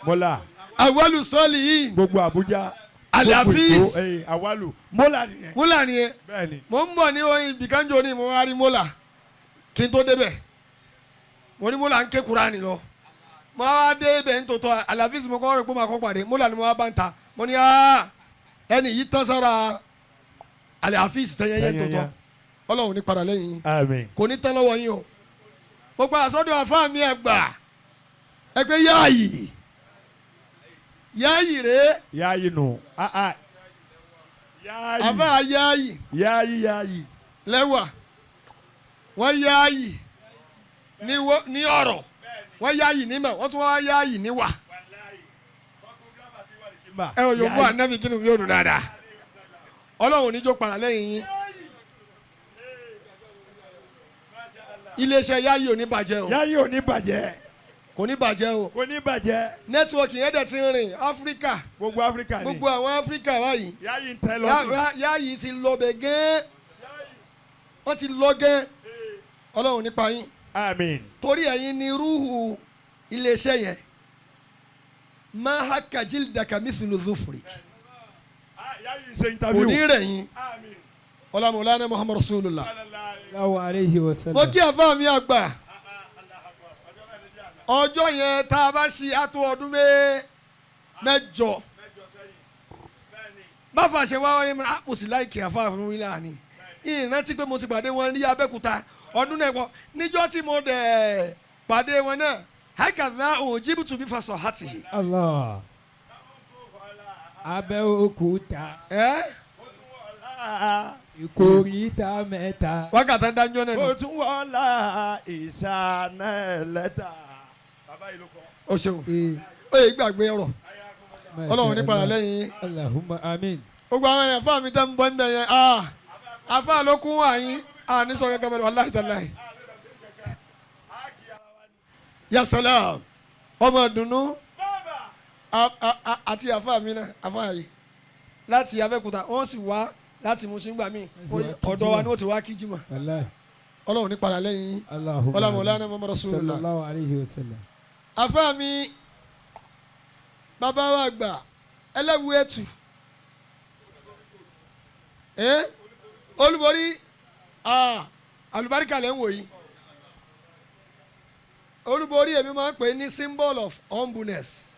Múlà. Awalu sọ́ọ̀lì yìí. Gbogbo Abuja. Alafis. Awalu. Múlà nìyẹn. Múlà nìyẹn. Bẹ́ẹ̀ni. Mo ń bọ̀ ní oyin ibìkanjọ ni mo wá rí múlà kí n tó débẹ̀. Mo ní múlà ń ké Kúránì lọ. Mo wá dé ibẹ̀ ń tòótọ́ Alafis mo kọ́ rẹ̀ pé mo kọ́ pàdé múlà ni mo wá bá ń ta. Mo ní ẹni yìí tán sára Alafis tẹ́yẹ́yẹ́ ń tòótọ́. Ọlọ́run ní padà lẹ́yìn. Àmín. Kò ní tán lọ́wọ́ yín o. Mo padà sọ́dọ̀ àfáà mi àgbà. Ẹ pé yáàyì. Yáàyì rèé. Yáàyì nù. Yáàyì. Àfáà yáàyì. Yáàyì yáàyì. Lẹ́wà. Wọ́n yáàyì ní ọ̀rọ̀. Wọ́n yáàyì nímọ̀. Wọ́n tún wá yáàyì níwà. Ẹ ò yòókù ànábì kí ni yóò dùn dáadáa. Ọlọ́run ò ní jó padà lẹ́yìn yín. Iléeṣẹ́ yáyì ò ní bàjẹ́ o. Yáyì ò ní bàjẹ́. Kò ní bàjẹ́ o. Kò ní bàjẹ́. Nẹ́tíwọ̀kì yẹn dẹ̀ ti ń rìn Áfíríkà. Gbogbo Áfíríkà ni. Gbogbo àwọn Áfíríkà báyìí. Yáyì ń tẹ́ lọ. Yáyì ti lọ bẹ̀ gẹ́. Wọ́n ti lọ gẹ́. Ọlọ́run nípa yín. Àmín. Torí ẹ̀yin ni rúhù iléeṣẹ́ yẹn. Má haka jildaka mithlu dhufrik. Yáyì ṣe interview. Kò ní rẹ̀ yín. Ọlọ́mọlá Muhammad Rasulullah. Sallallahu alayhi wa sallam. Mo kí àfáà mi àgbà. Ọjọ́ yẹn tá a bá ṣe àtò ọdún mẹ́jọ. Báfa ṣe wá wáyé mo sì láìkì àfáà fún mi láàánú. Ìrántí pé mo ti pàdé wọn ní Abẹ́òkúta ọdún náà pọ̀. Níjọ́ tí mo dẹ̀ pàdé wọn náà, hákàdá òun jíbùtù bí fasọ̀ hàtì. Allah. Abẹ́òkúta. Ẹ́ Ìkórìtà mẹ́ta. Wákàtí dájọ́ náà. Ó tún wọ́lá ìṣáná ẹlẹ́ta. Bàbá yìí ló kọ́. O ṣeun. Ó yẹ gbàgbé ọ̀rọ̀. Ọlọ́run ní padà lẹ́yìn yín. Allahumma amin. Gbogbo àwọn èèyàn fáàmì tẹ́ ń bọ́ níbẹ̀ yẹn. Àfáà ló kún àyín. Àní sọ gẹ́gẹ́ bẹ́ẹ̀ wàláhì tàláhì. Ya salam. Ọmọ ìdùnnú. Àti àfáà mi náà, àfáà yìí. Láti Abẹ́òkúta, wọ́n sì wá láti Mushin gbà mí ọ̀dọ̀ wa ni wọ́n ti wá kí jimá. Ọlọ́run ní padà lẹ́yìn yín. Ọlọ́run ọlọ́run Muhammad Rasulullah. Sallallahu alayhi wa sallam. Àfáà mi bàbá wa àgbà ẹlẹ́wu ẹ̀tù olúborí àlùbáríkà lẹ́ ń wò yìí. Olúborí èmi máa ń pè ní symbol of humbleness.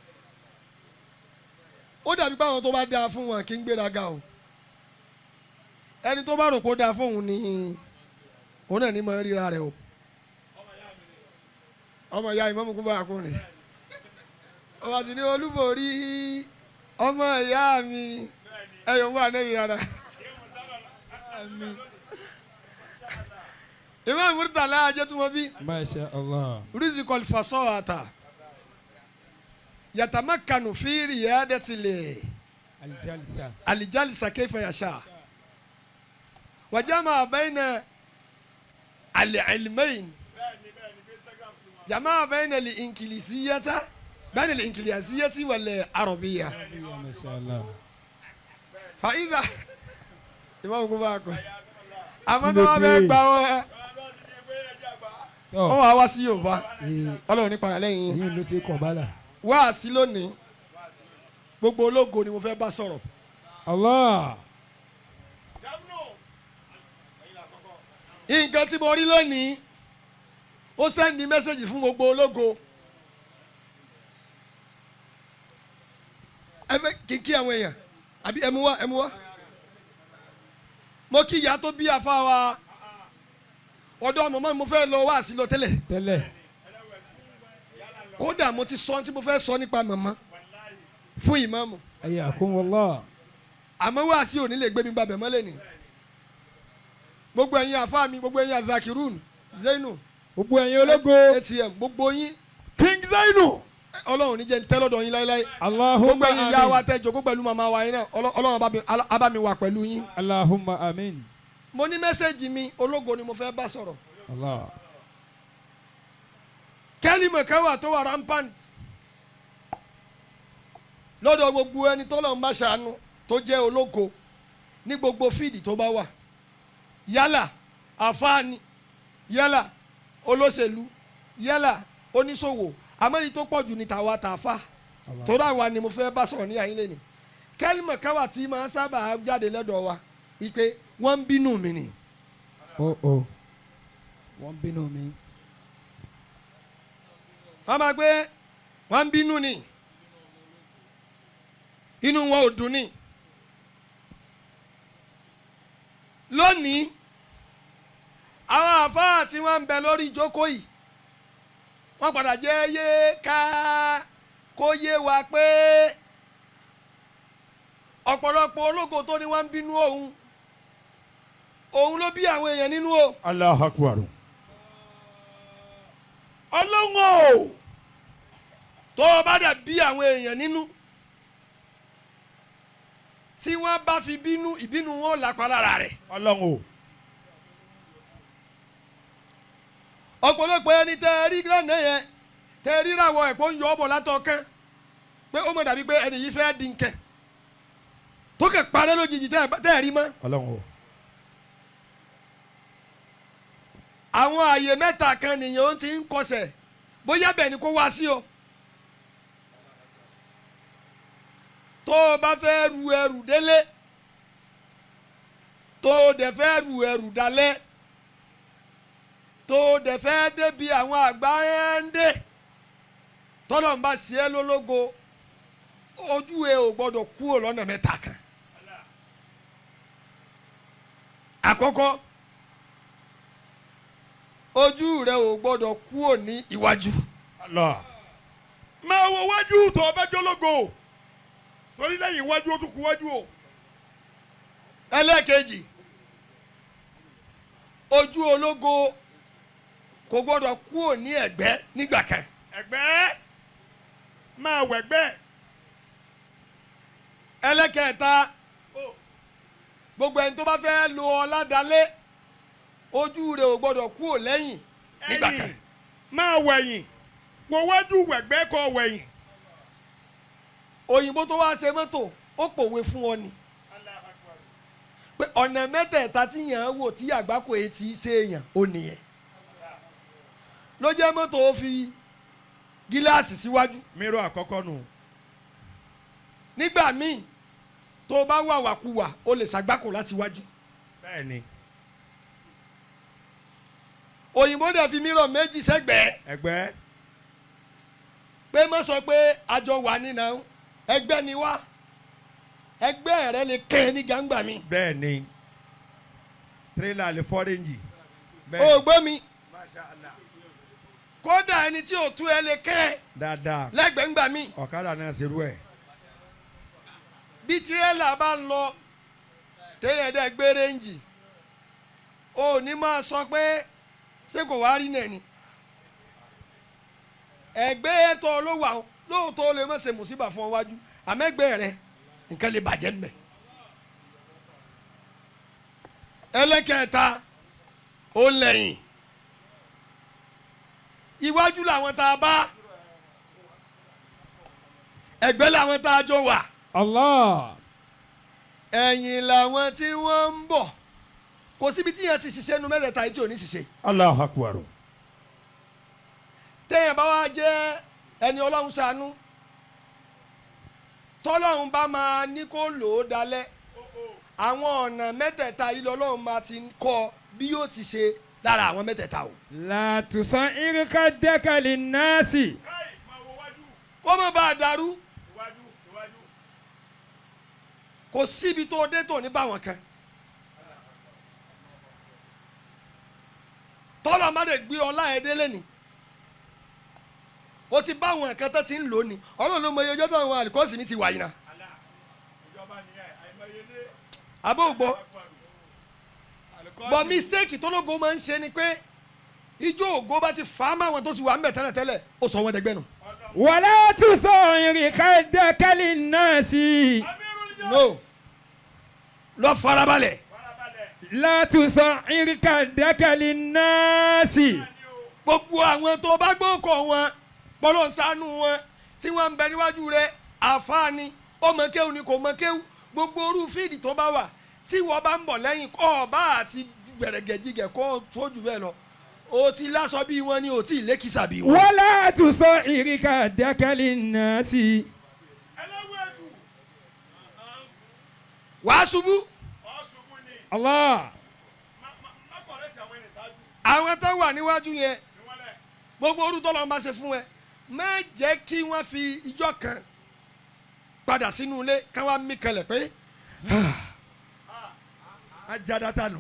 Ó dàbí pé àwọn tó bá dáa fún wọn kì í gbéraga o. Ẹni tó bá rò pé ó dáa fóun ni òun náà ní máa ń ríra rẹ̀ o. Ọmọ ìyá ìmọ̀mù kú bá a kún ni. Ọba sì ní olúborí ọmọ ìyá mi ẹ̀yọ̀ wà nẹ́bí ara. Imam Murtala Ajẹ́túmọ̀bí. Masha Allah. Rizikol fasọ́wàtà. Yàtàmákanu fi riyadatil. Aljalsa. Alijalisa kayfa yasha wa jamaa bayna al-ilmayn jamaa bayna al-inkilisiyata bayna al-inkilisiyati wal-arabiyya Masha Allah. fa idha imam kò bá kọ àmọ́ tó wá fẹ́ gbà wọ́n Tọ́ wọ́n wá wá sí Yorùbá Ọlọ́run ní padà lẹ́yìn èyí ló ṣe kọ̀bálà. wá sí lónìí gbogbo ológo ni mo fẹ́ bá sọ̀rọ̀. Allah. Nǹkan tí mo rí lónìí ó sẹ́ndí mẹ́sẹ̀gì fún gbogbo ológo. Ẹ fẹ́ kí n kí àwọn èèyàn àbí ẹ mú wá ẹ mú wá. Mo kí ìyá tó bí afá wa ọ̀dọ́ màmá mi mo fẹ́ lọ wá sí lọ tẹ́lẹ̀. Tẹ́lẹ̀. Kódà mo ti sọ ohun tí mo fẹ́ sọ nípa màmá fún ìmáàmù. Ayakumullah. Àmọ́ wá sí òní lè gbé mi gbàbẹ̀ mọ́lẹ̀ ni. Gbogbo ẹ̀yin àfá mi gbogbo ẹ̀yin azakirun Zainu Gbogbo ẹ̀yin ológo. ATM gbogbo yín King Zainu. Ọlọ́run ní jẹ́ ń tẹ́ lọ́dọ̀ yín láéláé. Allahumma Gbogbo ẹ̀yin ìyá wa amin. tẹ́ jókòó pẹ̀lú màmá wa yín náà Ọlọ́run á bá mi wà pẹ̀lú yín. Allahumma amin. Mo ní mẹ́sẹ̀gì mi ológo ni mo fẹ́ bá sọ̀rọ̀. Allah. Kẹ́límọ̀ kan wà tó wà rampant lọ́dọ̀ gbogbo ẹni tọ́lọ́run bá ṣàánú tó jẹ́ ológo ní gbogbo fíìdì tó bá wà yálà àfáàní yálà olóṣèlú yálà oníṣòwò àmọ́ èyí tó pọ̀ jù ní tàwa tàfà torí àwa ni mo fẹ́ bá sọ̀rọ̀ ní àyín lẹ́nu kẹ́límọ̀ kan wà tí máa ń sábà jáde lọ́dọ̀ wa wípé wọ́n ń bínú mi ni. Oh oh. Wọ́n bínú mi. Wọ́n máa gbé wọ́n ń bínú ni inú wọn ò dùn ni lónìí àwọn àfáà tí wọ́n ń bẹ lórí ìjókòó yìí wọ́n padà jẹ́ yé ká kó yé wa pé ọ̀pọ̀lọpọ̀ ológo tó ní wọ́n ń bínú òun òun ló bí àwọn èèyàn nínú o. Allahu Akbar. Ọlọ́run o. Tó o bá dẹ̀ bí àwọn èèyàn nínú tí wọ́n bá fi bínú ìbínú wọn ò lápá lára rẹ̀. Ọlọ́run o. Ọ̀pọ̀lọpọ̀ ẹni tẹ́ ẹ rí lánàá yẹn tẹ́ ẹ rí ràwọ̀ ẹ̀pọ̀ ń yọ ọ́ bọ̀ látọ̀ọ́kán pé ó mọ̀ dàbí pé ẹni yìí fẹ́ di nkẹ́ tó kẹ̀ parẹ́ lójijì tẹ́ ẹ rí mọ́. Ọlọ́run o. Àwọn àyè mẹ́ta kan nìyẹn ó ti ń kọsẹ̀ bóyá bẹ́ẹ̀ ni kó wá sí o. Tó o bá fẹ́ ru ẹrù délé tó o dẹ̀ fẹ́ ru ẹrù dalẹ̀ tó o dẹ̀ fẹ́ débi àwọn àgbà ń dé tọ́lọ̀ ń bá ṣe é lólógo ojú ẹ ò gbọ́dọ̀ kúrò lọ́nà mẹ́ta kan. Àkọ́kọ́ ojú rẹ ò gbọ́dọ̀ kúrò ní iwájú. Allah. Máa wo wájú tó o bá jólógo torí lẹ́yìn iwájú ó tún kú wájú o. Ẹlẹ́ẹ̀kejì ojú ológo kò gbọ́dọ̀ kúrò ní ẹ̀gbẹ́ nígbà kan. Ẹ̀gbẹ́ máa wẹ̀gbẹ́. Ẹlẹ́kẹ̀ẹ́ta gbogbo ẹni tó bá fẹ́ lo ọlá dalé ojú rẹ̀ ò gbọ́dọ̀ kúrò lẹ́yìn nígbà kan. Ẹ̀yìn máa wẹ̀yìn wo wájú wẹ̀gbẹ́ kọ wẹ̀yìn. Òyìnbó tó wá ṣe mọ́tò ó pòwe fún ọ ni pé ọ̀nà mẹ́tẹ̀ẹ̀ta tí yàn án wò tí àgbákò etí ṣe èèyàn ó nìyẹn ló jẹ́ mọ́tò ó fi gíláàsì síwájú. Mírọ̀ àkọ́kọ́ nù. Nígbà míì tó bá wà wàkuwà ó lè ṣàgbákò láti wájú. Bẹ́ẹ̀ni. Òyìnbó dẹ̀ fi mírọ̀ méjì sẹ́gbẹ̀ẹ́. Ẹ̀gbẹ́. Pé má sọ pé àjọ wà nínà ẹgbẹ́ ni wá ẹgbẹ́ rẹ lè kẹ́ ẹ ní gbangba mi. Bẹ́ẹ̀ni. Tírélà lè fọ́ rẹ́ǹjì. O gbọ́ mi. Kódà ẹni tí ò tú ẹ lè kẹ́ ẹ. Dáadáa. Lẹ́gbẹ̀ẹ́ ńgbà mi. Ọ̀kadà náà ṣerú ẹ̀. Bí tirẹ́là bá ń lọ téèyàn dẹ́ gbé rẹ́ǹjì o ní máa sọ pé ṣé kò wá rí náà ni. Ẹgbẹ́ tó ló wà lóòótọ́ lè má ṣe mùsíbà fún ọ wájú àmẹ́gbẹ́ rẹ Nǹkan lè bàjẹ́ mbẹ̀. Ẹlẹ́kẹ̀ẹ́ta ó lẹ́yìn. Iwájú làwọn tá a bá, ẹ̀gbẹ́ làwọn tá a jọ wà. Allah. Ẹ̀yìn làwọn tí wọ́n ń bọ̀. Kò síbi tí yẹn ti ṣiṣẹ́ nu mẹ́tẹ̀ẹ̀ta yìí tí ò ní ṣiṣẹ́. Allahu Akbar. Téèyàn bá wá jẹ́ ẹni Ọlọ́run ṣàánú, tọ́lọ́run bá máa ní kó lò ó dalẹ̀, àwọn ọ̀nà mẹ́tẹ̀ẹ̀ta yìí lọ́lọ́run máa ti kọ́ bí yóò ti ṣe lára àwọn mẹ́tẹ̀ẹ̀ta o. La tusa'ir khaddaka linnasi. Kó má bàa dàrú. Kò síbi tó dé tó ní báwọn kan. Tọ́lọ́ má lè gbé ọlá ẹ̀ délé ni. O ti bá àwọn nǹkan tó ti ń lò ní. Ọlọ́run ló mọ iye ọjọ́ táwọn àlùkọ́sì mi ti wà yìí na. Àbó gbọ́. Bọ̀ mistake tó lógo máa ń ṣe ni pé ijó ògo bá ti fà á máwọn tó ti wà ń bẹ̀ tẹ́lẹ̀tẹ́lẹ̀, ó sọ wọ́n dẹgbẹ́ nù. Wala tusa'ir khaddaka linnasi. No, lọ farabalẹ̀. La tusa'ir khaddaka linnasi. Gbogbo àwọn tó bá gbókọ̀ wọn, bọ́lọ̀ ń ṣàánú wọn tí wọ́n ń bẹ níwájú rẹ̀, àfáàní ó mọ kéwù ni kò mọ kéwù, gbogbo orú fíìdì tó bá wà tí wọ́n bá ń bọ̀ lẹ́yìn kọ́ ọba àti gbẹ̀rẹ̀gẹ̀jigẹ̀ kó tó jù bẹ́ẹ̀ lọ, o ti láṣọ bí wọn ni o ti lékisà bí wọn. Wala tusa'ir khaddaka linnasi. Wàá ṣubú. Allah. Àwọn tó wà níwájú yẹn, gbogbo orú tó lọ́n bá ṣe fún ẹ, má jẹ́ kí wọ́n fi ijọ́ kan padà sínú ilé ká wá mí kalẹ̀ pé Ajá nù.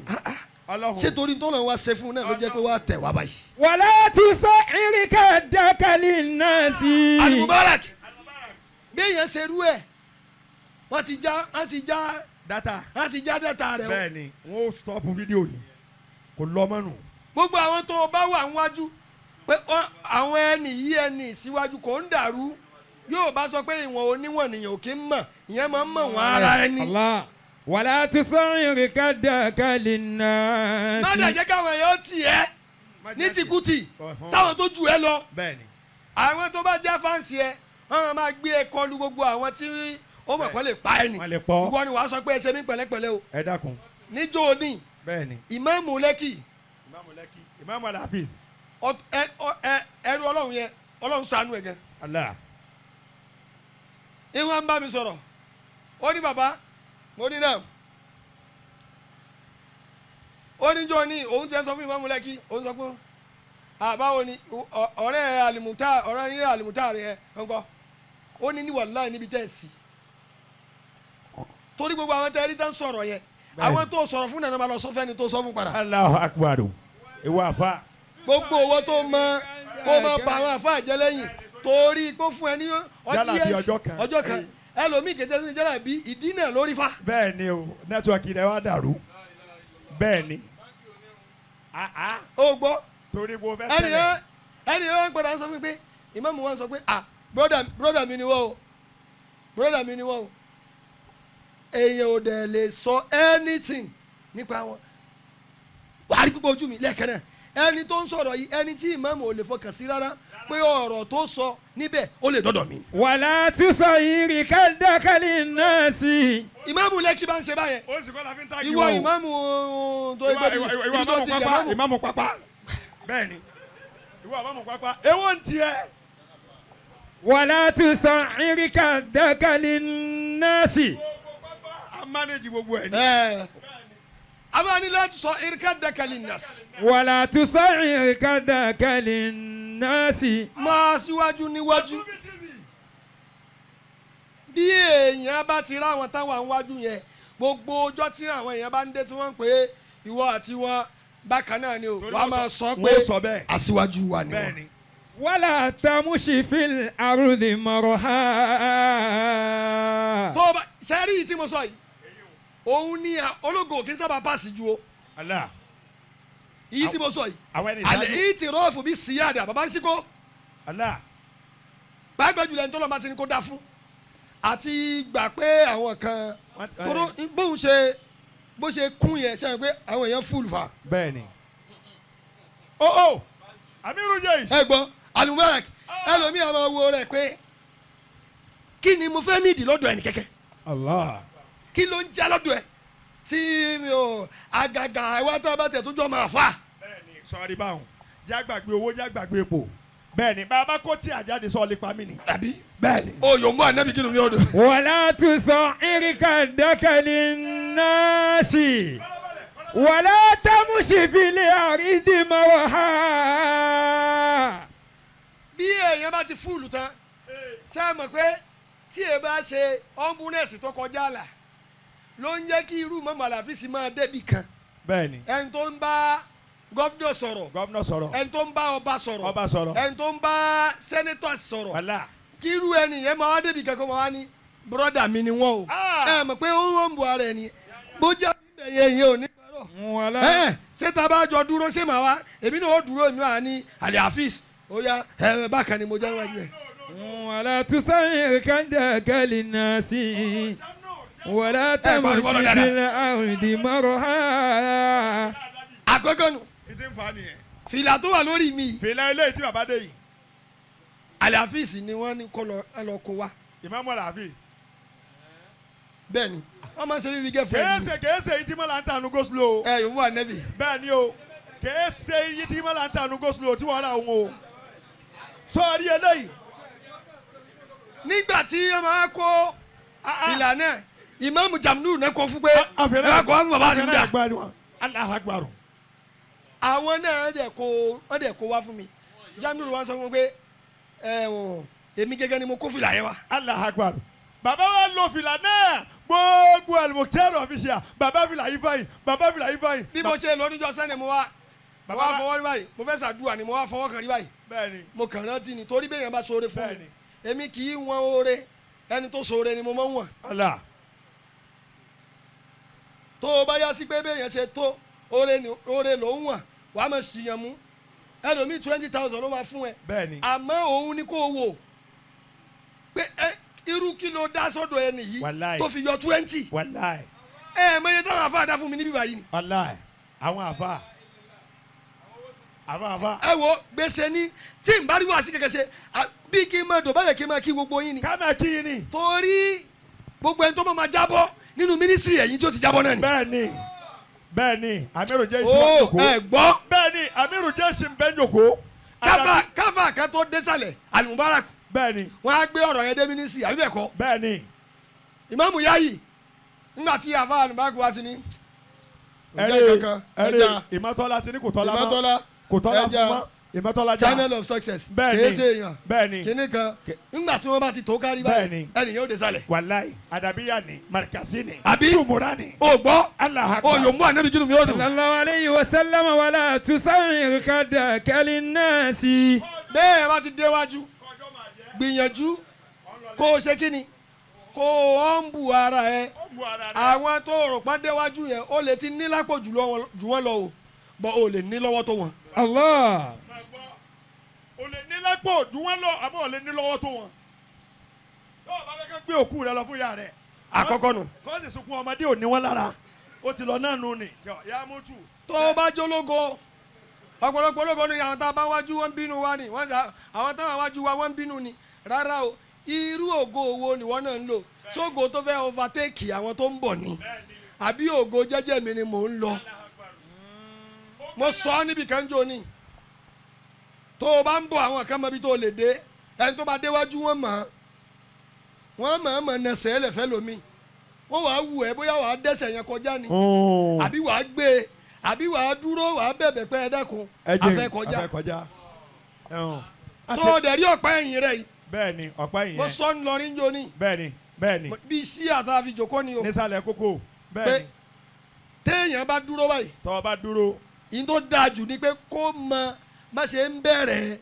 ṣé torí tó lọ́n wá ṣe fún un náà ló jẹ́ pé wá tẹ̀ wá báyìí. Wala tusa'ir khaddaka linnasi. Al-Mubarak, bí èèyàn ṣe rú ẹ̀, wọ́n ti já Data. wọ́n ti já data rẹ̀ o. Bẹ́ẹ̀ni, wọ́n ó stop fídíò ni. Kò lọ mọ́nu. Gbogbo àwọn tó bá wà níwájú pé àwọn ẹni yí ẹni síwájú kò ń dàrú, yóò bá sọ pé ìwọ̀n oníwọ̀n nìyẹn ò kí ń mọ̀, ìyẹn máa ń mọ̀ wọ́n ara ẹni. Allah. Wala tusa'ir khaddaka linnasi. Má dẹ̀ jẹ́ káwọn èèyàn tì ẹ́ ní tìkùtì sáwọn tó jù ẹ lọ. Bẹ́ẹ̀ni. Àwọn tó bá jẹ́ fáǹsì ẹ, wọ́n máa gbé ẹ kọlu gbogbo àwọn tí ó mọ̀ kọ́ lè pa ẹ nì. Wọ́n lè pọ̀. Ìwọ ni wàá sọ pé ẹ ṣe mí pẹ̀lẹ́pẹ̀lẹ́ o. Ẹ dákun. Níjó ní Bẹ́ẹ̀ni. Ìmáàmù Lẹ́kì. Ìmáàmù Lẹ́kì. Ìmáàmù Al-Hafiz. Ẹrú Ọlọ́run yẹn, Ọlọ́run ṣàánú ẹ̀ gan. Allah. Ìwọ́n ń bá mi sọ̀rọ̀. Ó ní bàbá, mo ní náà. Ó ní jọ ní òun ti ẹ sọ fún Ìmáàmù Lẹ́kì, òun sọ pé àbáwo ni ọ̀rẹ́ àlìmùtá, ọ̀rẹ́ yín àlìmùtá rẹ̀ ẹ̀ ń gbọ́. Ó ní ní wàláhì níbi tẹ́ ẹ̀ sí. Torí gbogbo àwọn tẹ́ ẹ rí tán sọ̀rọ̀ yẹn, àwọn tó sọ̀rọ̀ fún nàná máa lọ sọ fẹ́ni tó sọ fún padà. Allahu Akbar. Ìwọ àfa. Gbogbo owó tó mọ kó máa pa àwọn àfa àjẹ lẹ́yìn torí kó fún ẹ ní ọjọ́ kan ẹlòmíì kẹjẹ tó ń jẹ́lá bí ìdí náà lórí fa. Bẹ́ẹ̀ni o, nẹ́tíwọ́ọ̀kì rẹ̀ wá dàrú. Bẹ́ẹ̀ni. O gbọ́. Torí wo fẹ́ tẹ́lẹ̀. Ẹni yẹn gbọ́dọ̀ sọ fún mi pé ìmáàmù wa sọ pé ah broda mi ni wọ́n o, broda mi ni wọ́n o. Èèyàn ò dẹ̀ lè sọ anything nípa wọn. Wàá rí púpọ̀ ojú mi lẹ́ẹ̀kan náà. Ẹni tó ń sọ̀rọ̀ yìí, ẹni tí ìmáàmù ò lè fọkàn sí rárá pé ọ̀rọ̀ tó sọ níbẹ̀ ó lè dọ́dọ̀ mi. Wala tusa'ir khaddaka linnasi. Ìmáàmù Lẹ́kì bá ń ṣe báyẹn. Ó sì kọ́ la fi ń tagi Ìwọ ìmáàmù tó ibi tó ti jẹ máàmù. Ìmáàmù pápá. Bẹ́ẹ̀ni. Ìwọ ìmáàmù pápá. Èwo ń tiẹ̀. Wala tusa'ir khaddaka linnasi. A manage gbogbo ẹ̀ ní. Abáni láti sọ irkadaka linnas. Wala tusa'ir khaddaka linnasi. Máa síwájú níwájú. Bí èèyàn bá ti rá àwọn táwọn àwájú yẹn, gbogbo ọjọ́ tí àwọn èèyàn bá ń dé tí wọ́n ń pè é ìwọ àti wọn bákan náà ni o, wàá máa sọ pé aṣíwájú wa ni wọn. Wala tamushi fil ardi marha. Tó o bá ṣe rí yìí tí mo sọ yìí, òun ni ológo kì í sábà paasi ju o. Allah. Yìí tí mo sọ yìí, àlẹ́ yìí ti rọ́ọ̀fù bí síyáàdà bàbá ń síkó. Allah. Pàápàá jùlọ ẹni tó lọ́ọ́ máa ti ní kó dá fún. Àti gbà pé àwọn kan tóró bóun ṣe bó ṣe kún yẹn ṣe pé àwọn èèyàn fúlù fa. Bẹ́ẹ̀ni. O Amiru Jeish. Ẹ gbọ́ Almubarak, ẹlòmíì á máa wo rẹ̀ pé kí ni mo fẹ́ nídìí lọ́dọ̀ ẹnì kẹ́kẹ́? Allah. Kí ló ń jẹ́ lọ́dọ̀ ẹ tí mi ò àgàgà ìwà tó bá tẹ̀ tó jọ máa fà. Bẹ́ẹ̀ni, sọrí báwọn jágbàgbé owó, jágbàgbé epo. Bẹ́ẹ̀ni, bàbá kó tí àjáde sọ lè pa mí ni. Àbí? Bẹ́ẹ̀ni. O yóò mú ànábì kí ni mi ò dùn. ولا تصعر خدك للناس ولا تمش في الأرض مرحا. Bí èèyàn bá ti fúlù tán, ṣé ẹ mọ̀ pé tí ẹ bá ṣe humbleness tó kọjá àlà ló ń jẹ́ kí irú mọ́mọ́ àlàfíìsì máa débì kan? Bẹ́ẹ̀ni. Ẹni tó ń bá governor sọ̀rọ̀, Governor sọ̀rọ̀. ẹni tó ń bá ọba sọ̀rọ̀, Ọba sọ̀rọ̀. ẹni tó ń bá senator sọ̀rọ̀, Wàlá. kí irú ẹni yẹn máa wá débì kan kó máa wá ní brother mi ni wọ́n o. Ah. Ẹ mọ̀ pé ó ń bu ara ẹni bójá bíbẹ̀ yẹn yẹn ò ní parọ́. ولا Ẹ ṣé tá a bá jọ dúró, ṣé màá wá èmi náà ó dúró, èmi wà ní àlàáfíìs ó yá ẹ bákan ni mo jẹ́ wájú ẹ. ولا تصعر خدك للناس ولا تمش pariwo في dáadáa. الأرض مرحا. Àkọ́kọ́ nu. Ìtì ń fa nìyẹn. Fìlà tó wà lórí mi yìí, Fìlà ilé tí bàbá dé yìí. àlàáfíìs ni wọ́n ní kó lọ ẹ lọ kó wa. Ìmáàmù Àlàáfíìs. Bẹ́ẹ̀ ni wọ́n máa ń ṣe bíbí girlfriend mi. Kèése yìí tí mọ́lá ń tànú go slow. Ẹ yòówù ànẹ́bì. Bẹ́ẹ̀ni o, kèése yìí tí mọ́lá ń tànú go slow tí wọ́n rà òun o. Sọ́ọ̀rí eléyìí. Nígbà tí wọ́n máa kó fìlà náà, ìmáàmù Jamnu náà kó fún pé ẹ bá kó wá fún bàbá àti Allahu Akbar. Àwọn náà dẹ̀ kó, wọ́n dẹ̀ kó wá fún mi. Jamnu wá sọ fún mi pé ẹ wọ̀n èmi gẹ́gẹ́ ni mo kó fìlà yẹn wá. Allahu Akbar. Bàbá wa lo fìlà náà gbogbo Al-Mukhtar official. Bàbá fìlà yìí fàyìn. Bàbá fìlà yìí fàyìn. Bí mo ṣe lọ níjọ́ sẹ́ni, mo wá Bàbá fọwọ́ rí báyìí, mo fẹ́ ṣàdúrà ni, mo wá fọwọ́ kan rí báyìí. Bẹ́ẹ̀ni. Mo kàn rántí ni torí bẹ́ẹ̀ yẹn bá ṣoore fún mi, Bẹ́ẹ̀ni. èmi kì í wọ́n oore, ẹni tó ṣoore ni mo máa ń wọ̀n. Allah. Tó o bá yá sí pé bẹ́ẹ̀ yẹn ṣe tó oore ni oore ló ń wọ̀n, wàá máa ṣìyàn mú ẹlòmíì, 20,000 ló máa fún ẹ. Bẹ́ẹ̀ni. Àmọ́ òun ni kò wò pé ẹ irú kí ló dá sọ́dọ̀ ẹni yìí Wàláì. tó fi yọ 20. Wàláì. Ẹ mọ iye táwọn afáà dá fún mi níbí báyìí ni. Wàláì. Àwọn àfa. Àwọn àfa. Ẹ wo gbèsè ni tí n bá rí wàásù kẹ̀kẹ́ ṣe bí kí n máa dọ̀bálẹ̀ kí n máa kí gbogbo yín ni. Ká máa kí yín ni. Torí gbogbo ẹni tó máa máa jábọ́ nínú mínísírì ẹ̀yìn tí ó ti jábọ́ náà ni. Bẹ́ẹ̀ni. Bẹ́ẹ̀ni. Amiru Jeish Ó wà jòkó. ẹ gbọ́. Bẹ́ẹ̀ni, Amiru Jeish ń bẹ́ jòkó. Káfà káfà kan tó dé sàlẹ̀ Al-Mubarak, Bẹ́ẹ̀ni. wọ́n á gbé ọ̀rọ̀ yẹn dé mínísírì àbí bẹ́ẹ̀ kọ́? Bẹ́ẹ̀ni. Ìmáàmù Yayi nígbà tí àfa Al-Mubarak wá sí ní ọjà Ẹ̀rẹ́ kankan ẹ̀rẹ́ ẹja Ìmọ̀tọ́lá ti ní kò tọ́lá mọ́. Ìmọ̀tọ́lá Kò tọ́lá ẹja fún mọ́. Ìmọ̀tọ́lá já. Channel of success Bẹ́ẹ̀ni. kìí ṣe èèyàn Bẹ́ẹ̀ni. kìíní kan nígbà tí wọ́n bá ti tó kárí báyìí, Bẹ́ẹ̀ni. ẹnì yóò dé sàlẹ̀. Wàláì àdàbíyà ni marikasi ni. Àbí? Tùmùrà ni. O gbọ́. Allahu O Akbar. yóò mú ànábì jùlọ mi ó dùn. صلى الله عليه وسلم ولا تصعر خدك للناس. Bẹ́ẹ̀ bá ti déwájú, gbìyànjú kó o ṣe kí ni, kó o ń bu ara ẹ. Àwọn tó rò pọ́n déwájú yẹn, ó lè ti ní lápò jù wọ́n lọ o, bọ́ o lè ní lọ́wọ́ tó wọn. الله. O lè ní lápò jù wọ́n lọ, àmọ́ o lè ní lọ́wọ́ tó wọn. Tó o bá fẹ́ kán gbé òkú rẹ lọ fún ìyá rẹ. Àkọ́kọ́ nù. Kọ́ sì sunkún ọmọdé ò ní wọ́n lára. Ó ti lọ náà nù ni. Yà á mú tù. Tó o bá jólógo, ọ̀pọ̀lọpọ̀ ológo ni àwọn tá a bá wájú wọn ń bínú wa ni wọ́n sá àwọn táwọn wájú wa wọ́n ń bínú ni. Rárá o, irú ògo wo ni wọ́n náà ń lò? Sógo tó fẹ́ overtake àwọn tó ń bọ̀ ni, àbí ògo jẹ́jẹ́ mi ni mò ń lọ? Mo sọ ọ́ níbi kan jò ní, tó o bá ń bọ̀, àwọn kan mọ ibi tó o lè dé. Ẹni tó bá déwájú, wọ́n mọ̀ wọ́n mọ̀ ọ́n mọ̀ nẹsẹ̀ ẹ̀ lẹ̀fẹ́ lomi, wọ́n wàá wù ẹ́ bóyá wàá dẹ́sẹ̀ yẹn kọjá ni, àbí wàá gbé e, àbí wàá dúró, wàá bẹ̀bẹ̀ pé ẹ dákun, afẹ́ kọjá. Afẹ́ kọjá. Ẹ̀hún. Tó o dẹ̀ rí ọ̀pá ẹ̀yìn rẹ̀ yìí. Bẹ́ẹ̀ni, ọ̀pá ẹ̀yìn Mo yẹn. sọ ń lọrin jò ní. Bẹ́ẹ̀ni, bẹ́ẹ̀ni. Bí sí àtàfi jòkó ni o. Nísàlẹ̀ kókó. Pé Bẹ́ẹ̀ni. téèyàn bá dúró báyìí, Tọ́ ọ bá dúró. yìí tó dáa jù ni pé kó mọ má ṣe ń bẹ̀rẹ̀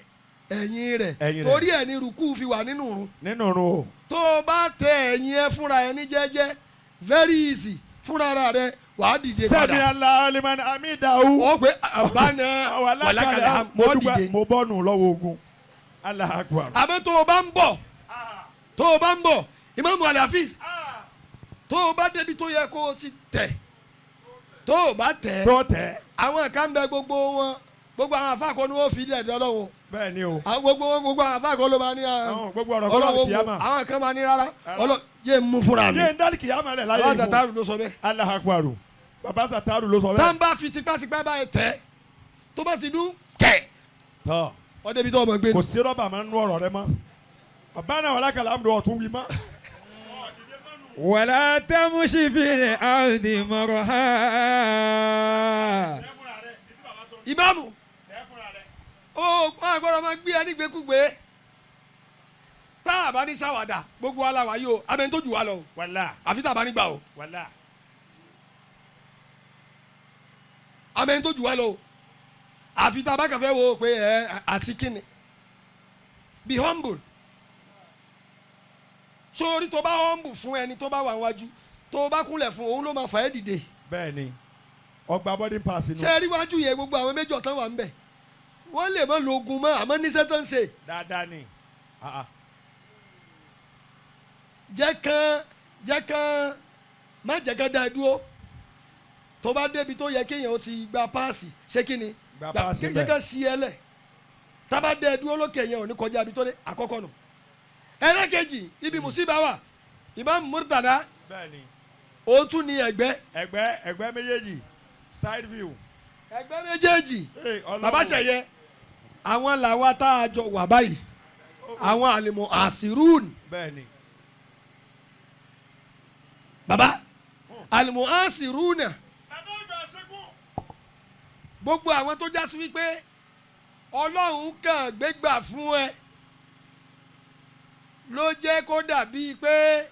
ẹ̀yìn rẹ̀. Ẹ̀yìn rẹ̀. Torí ẹ̀ ní rúkú fi wà nínú ìrun. Nínú ìrun o. Tó o bá tẹ ẹ̀yìn ẹ fúnra ẹ ní jẹ́jẹ́, very easy, fúnra ara rẹ wàá dìde Sami padà. Allahu liman hamidahu. Wọ́n pé àbáná wàlákàlà mo mọ́ dúpẹ́ dìde. Mo bọ́nu lọ́wọ́ ogun. Allahu Akbar. Àmọ́ tó o bá ń bọ̀, tó o bá ń bọ̀ Ìmáàmù Al-Hafiz, tó o bá débi tó yẹ kó o ti tẹ̀, tó o bá tẹ̀, Tó tẹ̀. Àwọn kan bẹ, gbogbo wọn, gbogbo àwọn afa kan ni wọ́n fi ilẹ̀ dán lọ́wọ́. Bẹ́ẹ̀ ni o. Àwọn gbogbo wọn, gbogbo àwọn afa kan ló máa ní Àwọn gbogbo ọ̀rọ̀ kọ́ Ọlọ́wọ́ lọ́ọ̀kì yá. àwọn kan máa ní rárá, ọlọ́ yé mú fúnra mi. Yé ń dálì kìyàmà rẹ̀ láyé. Bàbá Ìbò. Sàtàrù ló sọ bẹ́ẹ̀. Allahu Akbar. Bàbá Sàtàrù ló sọ Tá bẹ́ẹ̀. n bá fi tipátipá báyìí tẹ̀, tó bá ti dún kẹ̀, Tọ́. wọ́n débi tó ọmọ gbé Kò sí rọ́bà máa ń nú ọ̀rọ̀ rẹ mọ́. Bàbá náà wàlá kàlà àmúlò ọ̀tún wí mọ́. ولا تمشي في الأرض مرحا. Ìmáàmù ó máa gbọ́dọ̀ máa gbé ẹni gbẹ́kúgbé. Tá a bá ní sáwàdà, gbogbo wa la wà yìí o, abẹ́ni tó jù wá lọ o. Wàlá. Àfi tá a bá ní gbà o. Wàlá. Abẹ́ni tó jù wá lọ o, àfi tá a bá kàfẹ́ wo pé ẹ àti kíni. Be humble. Sórí tó bá humble fún ẹni tó bá wà wájú, tó bá kúnlẹ̀ fún òun, ló máa fà ẹ́ dìde. Bẹ́ẹ̀ ni, ọgbà boarding pass inú. Ṣé ẹ rí wájú yẹn, gbogbo àwọn méjì ọ̀tán wà ń bẹ̀, wọ́n lè má lo ogun mọ́, àmọ́ níṣẹ́ tó ń ṣe. Dáadáa ni. Ah, ah. Jẹ́ kán má jẹ́ kán dá ẹ dúró. Tó bá débi tó yẹ kéèyàn ó ti gba páàsì, ṣé kí ni? Gba páàsì. Jẹ́ Bẹ́ẹ̀. kán sí ẹ lẹ̀. Tá bá dá ẹ dúró lókè yẹn, ò ní kọjá ibi tó dé àkọ́kọ́ nù. Ẹlẹ́kejì, ibi mùsíbà wà, Imam Murtada, Bẹ́ẹ̀ ni. ó tún ní ẹgbẹ́. Ẹgbẹ́, ẹgbẹ́ méjèèjì, side view. Ẹgbẹ́ méjèèjì. Hey, Ọlọ́run. Bàbá Ṣẹ̀yẹ, àwọn làwa tá a jọ wà báyìí, àwọn àlìmọ̀ àṣírùn. Bẹ́ẹ̀ ni. Bàbá àlìmọ̀ àṣírùn náà, Bàbá ìgbà ṣẹ́gun. Gbogbo àwọn tó já sí wípé Ọlọ́run kàn gbégbà fún ẹ ló jẹ́ kó dàbíi pé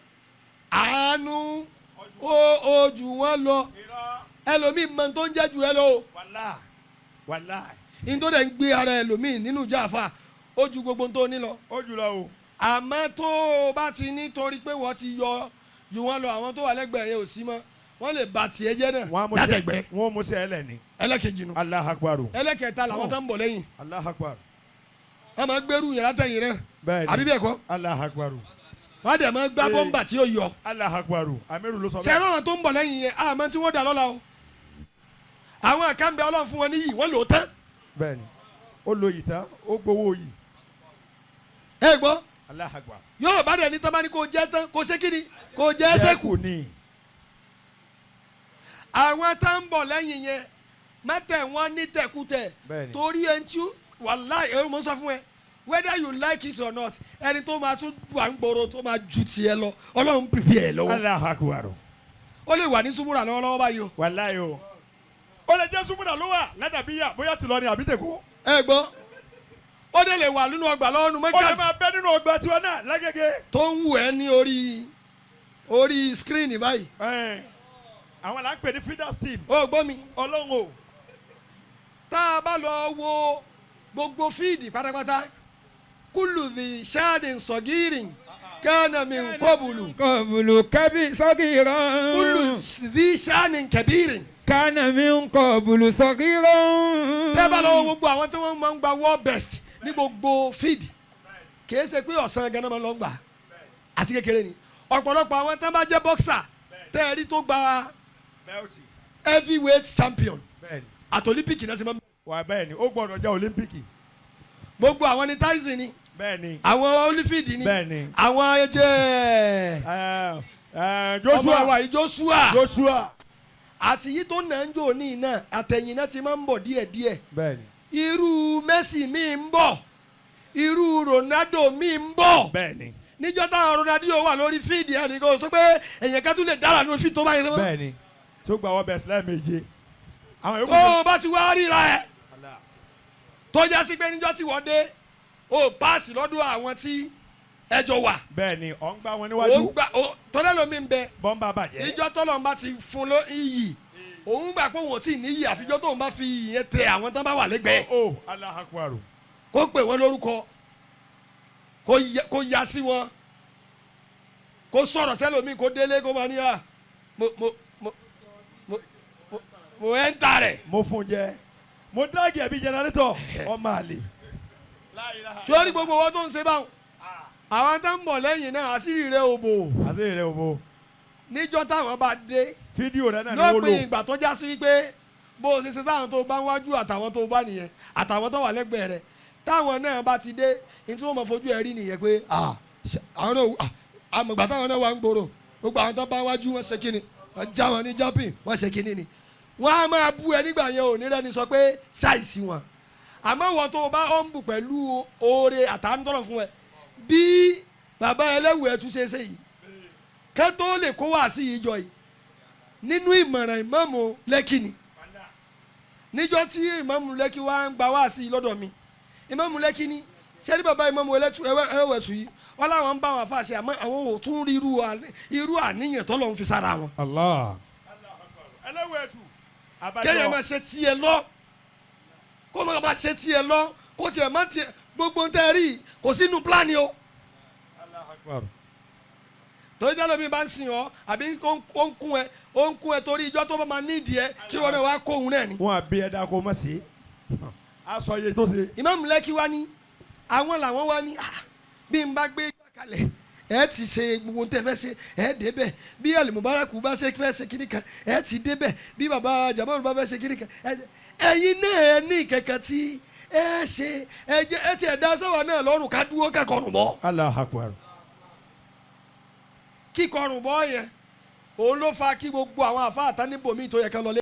àánú ó ojú wọn lọ. Irọ́. Ẹlòmíì mọ tó ń jẹ́ ju ẹ lọ o. Wàlá wàlá. Ní tó dẹ̀ ń gbé ara ẹlòmíì nínú ìjà àfa, ó ju gbogbo tó ní lọ. Ó jùlọ o. Àmọ́ tó o bá ti ní torí pé wọ́n ti yọ ju wọn lọ, àwọn tó wà lẹ́gbẹ̀ẹ́ yẹn ò sí mọ́, wọ́n lè ba tiẹ̀ jẹ́ náà Wọ́n á mú látẹ̀gbẹ́. Wọ́n mú sí ẹlẹ́ni. Ẹlẹ́kejì nu. Allahu Akbar. Ẹlẹ́kẹta làwọn tó ń bọ̀ lẹ́yìn. Allahu Akbar. Wọ́n máa gbẹ́rù yẹn látẹ̀yìn náà. Bẹ́ẹ̀ ni. Àbí bẹ́ẹ̀ kọ́? Allahu Akbar. Wọ́n á dẹ̀ máa gbá bọ́mbà tí yóò yọ. Allahu Akbar. Amiru ló sọ bẹ́ẹ̀. Ṣẹ́rọ̀ àwọn tó ń bọ̀ lẹ́yìn yẹn, àmọ́ tí wọ́n dà lọ́la o. Àwọn àkànbẹ, Ọlọ́run fún wọn níyì, wọ́n lò ó tán. Bẹ́ẹ̀ ni, ó lo yìí tán, ó gbowó yìí. Ẹ gbọ́. Allahu Akbar. Yóò bá dẹ̀ ní tán bá ní kó jẹ́ tán, kó ṣe kíni, kó jẹ́ sẹ́kù. Ni. Àwọn tá ń bọ̀ lẹ́yìn yẹn, má tẹ̀ wọ́n ní tẹ̀kútẹ̀. Bẹ́ẹ̀ ni. Torí ẹni tí wàláì ẹ̀rọ mo ń sọ fún ẹ, whether you like it or not, ẹni tó máa tún wà ń gbòòrò tó máa ju tiẹ̀ lọ, Ọlọ́run prepare ẹ lọ́wọ́. Allahu Akbar. Ó lè wà ní súnmúra lọ́wọ́lọ́wọ́ báyìí o. Wàláì o. Ó lè jẹ́ súnmúdà ló wà ládàbíyà, bóyá ti lọ ni àbí tèkó. Ẹ gbọ́, ó dẹ̀ lè wà nínú ọgbà lọ́wọ́ nu Ó lè mẹ́kàsì máa bẹ́ nínú ọgbà tiwa náà lágége. tó ń wù ẹ́ ní orí screen báyìí. Ẹn, àwọn là ń pè ní feeders team. Ó gbọ́ mi. Ọlọ́run o. Tá a bá lọ wo gbogbo field pátápátá, كل ذي شأن صغير كان من قبل قبل كبي صغيرا. كل ذي شأن كبير كان من قبل صغيرا. Tẹ́ bá lọ wo gbogbo àwọn tí wọ́n máa ń gba world best ní gbogbo field, kìí ṣe pé ọ̀sán ganan máa ń lọ gbà, àti kékeré ni ọ̀pọ̀lọpọ̀ àwọn tí wọ́n bá jẹ́ boxer tẹ́ ẹ rí tó gba Belt. heavyweight champion Bẹ́ẹ̀ni. àti Olympic náà ti máa ń Wà bẹ́ẹ̀ ni, ó gbọ́dọ̀ jẹ́ Olympic. Gbogbo àwọn ni Tyson ni, Bẹ́ẹ̀ni. àwọn Holyfield ni, Bẹ́ẹ̀ni. àwọn jẹ́ Ẹ ẹ ọmọ Joshua. wa yìí, Joshua. Joshua. Àti yìí tó nà ń jò ní iná àtẹ̀yìn náà ti máa ń bọ̀ díẹ̀díẹ̀. Bẹ́ẹ̀ni. Irú Messi mi ń bọ̀, irú Ronaldo mi ń bọ̀. Bẹ́ẹ̀ni. Níjọ́ táwọn Ronaldo wà lórí field, ẹ̀ nìkan sọ pé èèyàn ká tún lè dára nínú field tó báyìí sọ. Bẹ́ẹ̀ni. Tó gba world best lẹ́ẹ̀méje. Àwọn yòókù. Tó o bá ti wá ríra ẹ̀ tó já sí pé níjọ́ tí wọ́n dé, o páàsì lọ́dọ̀ àwọn tí ẹjọ́ wà. Bẹ́ẹ̀ni, ọ̀ ń gbá wọn O níwájú. gbà o tọ́lẹ́ lomi ń bẹ. Bọ́mbà bàjẹ́. Ìjọ tọ́lọ̀ ń bá ti fún ló iyì, òun gbà pé òun ò tí ì níyì àfijọ́ tóun bá fi iyì yẹn tẹ àwọn tán bá wà lẹ́gbẹ̀ẹ́. O Allahu Akbar. Kó pè wọ́n lórúkọ, kó ya sí wọn, kó sọ̀rọ̀ sẹ́lòmíì, kó délé kó máa ní à mo ẹ́ ń ta rẹ̀. Mo fún jẹ. Mo dáàgì ẹ̀bí generator. Ọmọ àlè. Sórí gbogbo wọn tó ń ṣe báwọn, Àwọn tó ń bọ̀ lẹ́yìn náà àṣírí rẹ̀ ò bò. Àṣírí rẹ̀ ò bò. Níjọ́ táwọn bá dé. Fídíò rẹ̀ náà ni wọ́n lò. Lópin ìgbà tó já sí wípé bó o ṣe ṣe táwọn tó bá ń wájú àtàwọn tó bá nìyẹn àtàwọn tó wà lẹ́gbẹ̀ẹ́ rẹ̀ táwọn náà bá ti dé ní tí wọ́n mọ̀ fojú ẹ̀ rí nìyẹn pé àwọn náà àmọ̀gbà táwọn náà wà ń gbòòrò gbogbo àwọn tó bá wájú wọn ṣe kíni wọ́n já wọn ní jumping wọ́n ṣe kíni ni wọ́n á máa bú ẹ nígbà yẹn ò ní rẹ́ni sọ pé ṣàìsí wọn àmọ́ wọ́n tó bá ó ń bù pẹ̀lú oore àtàntọ́rọ̀ fún ẹ bí bàbá ẹlẹ́wù ẹ̀ tún ṣe ṣe yìí kẹ́ tó lè kó wá sí ìjọ yìí nínú ìmọ̀ràn ìmáàmù Lẹ́kì ni níjọ́ tí ìmáàmù Lẹ́kì wá ń gba wá sí lọ́dọ̀ mi ìmáàmù Lẹ́kì ni ṣé ní bàbá ìmáàmù ẹlẹ́wẹ̀tù yìí wọ́n láwọn ń bá wọn àfàṣe àmọ́ àwọn ò tún rí irú àníyàn tọ́lọ́ ń fi sára wọn. Allah. ẹlẹ́wẹ̀tù. Kéèyàn máa ṣe tiẹ̀ lọ kó máa ṣe tiẹ̀ lọ kó tiẹ̀ má tiẹ̀ gbogbo ń tẹ́ rí kò sínú pílánì o. Torí jẹ́ lómi bá ń sìn ọ́ àbí ó ń kún ẹ torí ìjọ tó bá máa nídìí ẹ kí wọ́n náà wá kó òun náà ni. Wọ́n á bí ẹ dáa kó má sí aṣọ iye tó ṣe. Ìmáàmù Lẹ́kì wá ní àwọn làwọn wá ní bí n bá gbé kalẹ̀ ẹ ti ṣe gbogbo tẹ fẹ́ ṣe ẹ débẹ̀ bí Alimubaraku bá ṣe fẹ́ ṣe kíní kan ẹ ti débẹ̀ bí baba Jamalu bá fẹ́ ṣe kíní kan ẹ̀yin náà ẹ ní kankan tí ẹ ṣe ẹ jẹ ẹ ti ẹ̀dá sáwà náà lọ́rùn ká dúró kẹ́kọ̀ọ́rùn bọ́. Allahu Akbar. Kíkọrùn bọ́ yẹn òun ló fa kí gbogbo àwọn àfáà tán níbòmí tó yẹ kán lọlé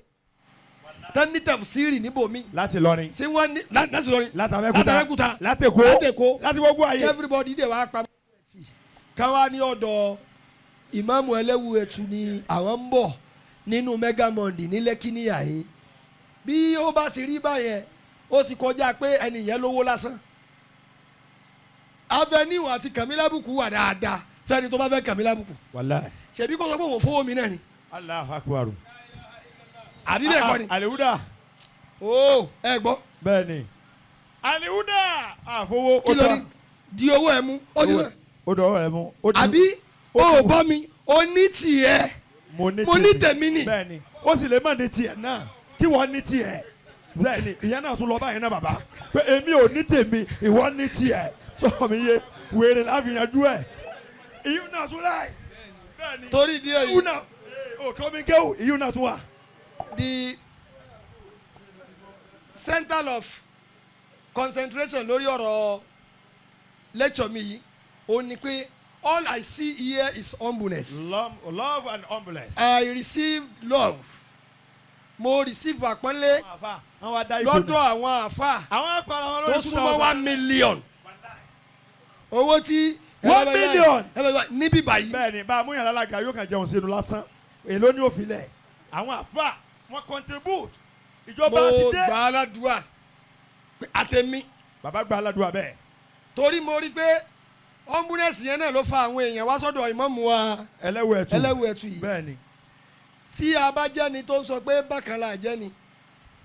tán ní tafsírì níbòmí. Láti lọrin. Sí wọn ní láti lọrin. Láti Abẹ́òkúta. Láti Èkó. Láti Èkó. Láti gbogbo ayé. Everybody dẹ̀ wá pa káwá ní ọ̀dọ̀ ìmáàmù ẹlẹ́wù ẹ̀tù ni àwọn ń bọ̀ nínú megamondi ní Lẹ́kì níyà yìí bí ó bá ti rí báyẹn ó ti kọjá pé ẹnìyẹn lówó lásán. Avenue àti kàmílábùkù wà dáadáa fẹ́ni tó bá fẹ́ kàmílábùkù. Wàláhì. Ṣebí kó sọ pé òun fowó mi náà ni. Allahu Akbar. Àbí bẹ́ẹ̀ kọ́ ni. Alihuda. O ẹ gbọ́. Bẹ́ẹ̀ ni. Alihuda àfowó. Kí ló ní di owó ẹ mú. Ó ti sọ. Ó dọ̀wọ́ ẹ mú. Àbí o bọ́ mi o ní tiẹ̀. Mo ní tèmi ni. Bẹ́ẹ̀ ni ó sì lè má ní tiẹ̀ náà kí wọ́n ní tiẹ̀. Bẹ́ẹ̀ ni ìyẹn náà tún lọ báyìí náà bàbá. Pé èmi ò ní tèmi ìwọ ní tiẹ̀. Sọ mi yé wèrè láfihànjú ẹ̀. Ìyún náà tún láì. Torí díẹ̀ yìí. Ìyún náà ò kọ́ mi kéwù ìyún náà tún wà. The center of concentration lórí ọ̀rọ̀ lecture mi yìí ó ní pé all I see here is humbleness. Love, love and humbleness. I received love. Mo receive àpọ́nlé lọ́dọ̀ àwọn àfáà tó súnmọ́ 1 million. Owó tí. 1 million. Níbí báyìí. Bẹ́ẹ̀ni bá a mú yàrá lága yóò kàn jẹun sínú lásán èló ní òfìlẹ̀ àwọn àfáà wọ́n contribute ìjọba ti dé. Mo gbà á ládùúrà àtẹ̀mí. Bàbá gbà á ládùúrà bẹ́ẹ̀. Torí mo rí pé humbleness yẹn náà ló fa àwọn èèyàn wá sọ́dọ̀ ìmáàmù wa ẹlẹ́wù ẹ̀tù yìí. Bẹ́ẹ̀ni. Tí a bá jẹ́ni tó ń sọ pé bákan la jẹ́ni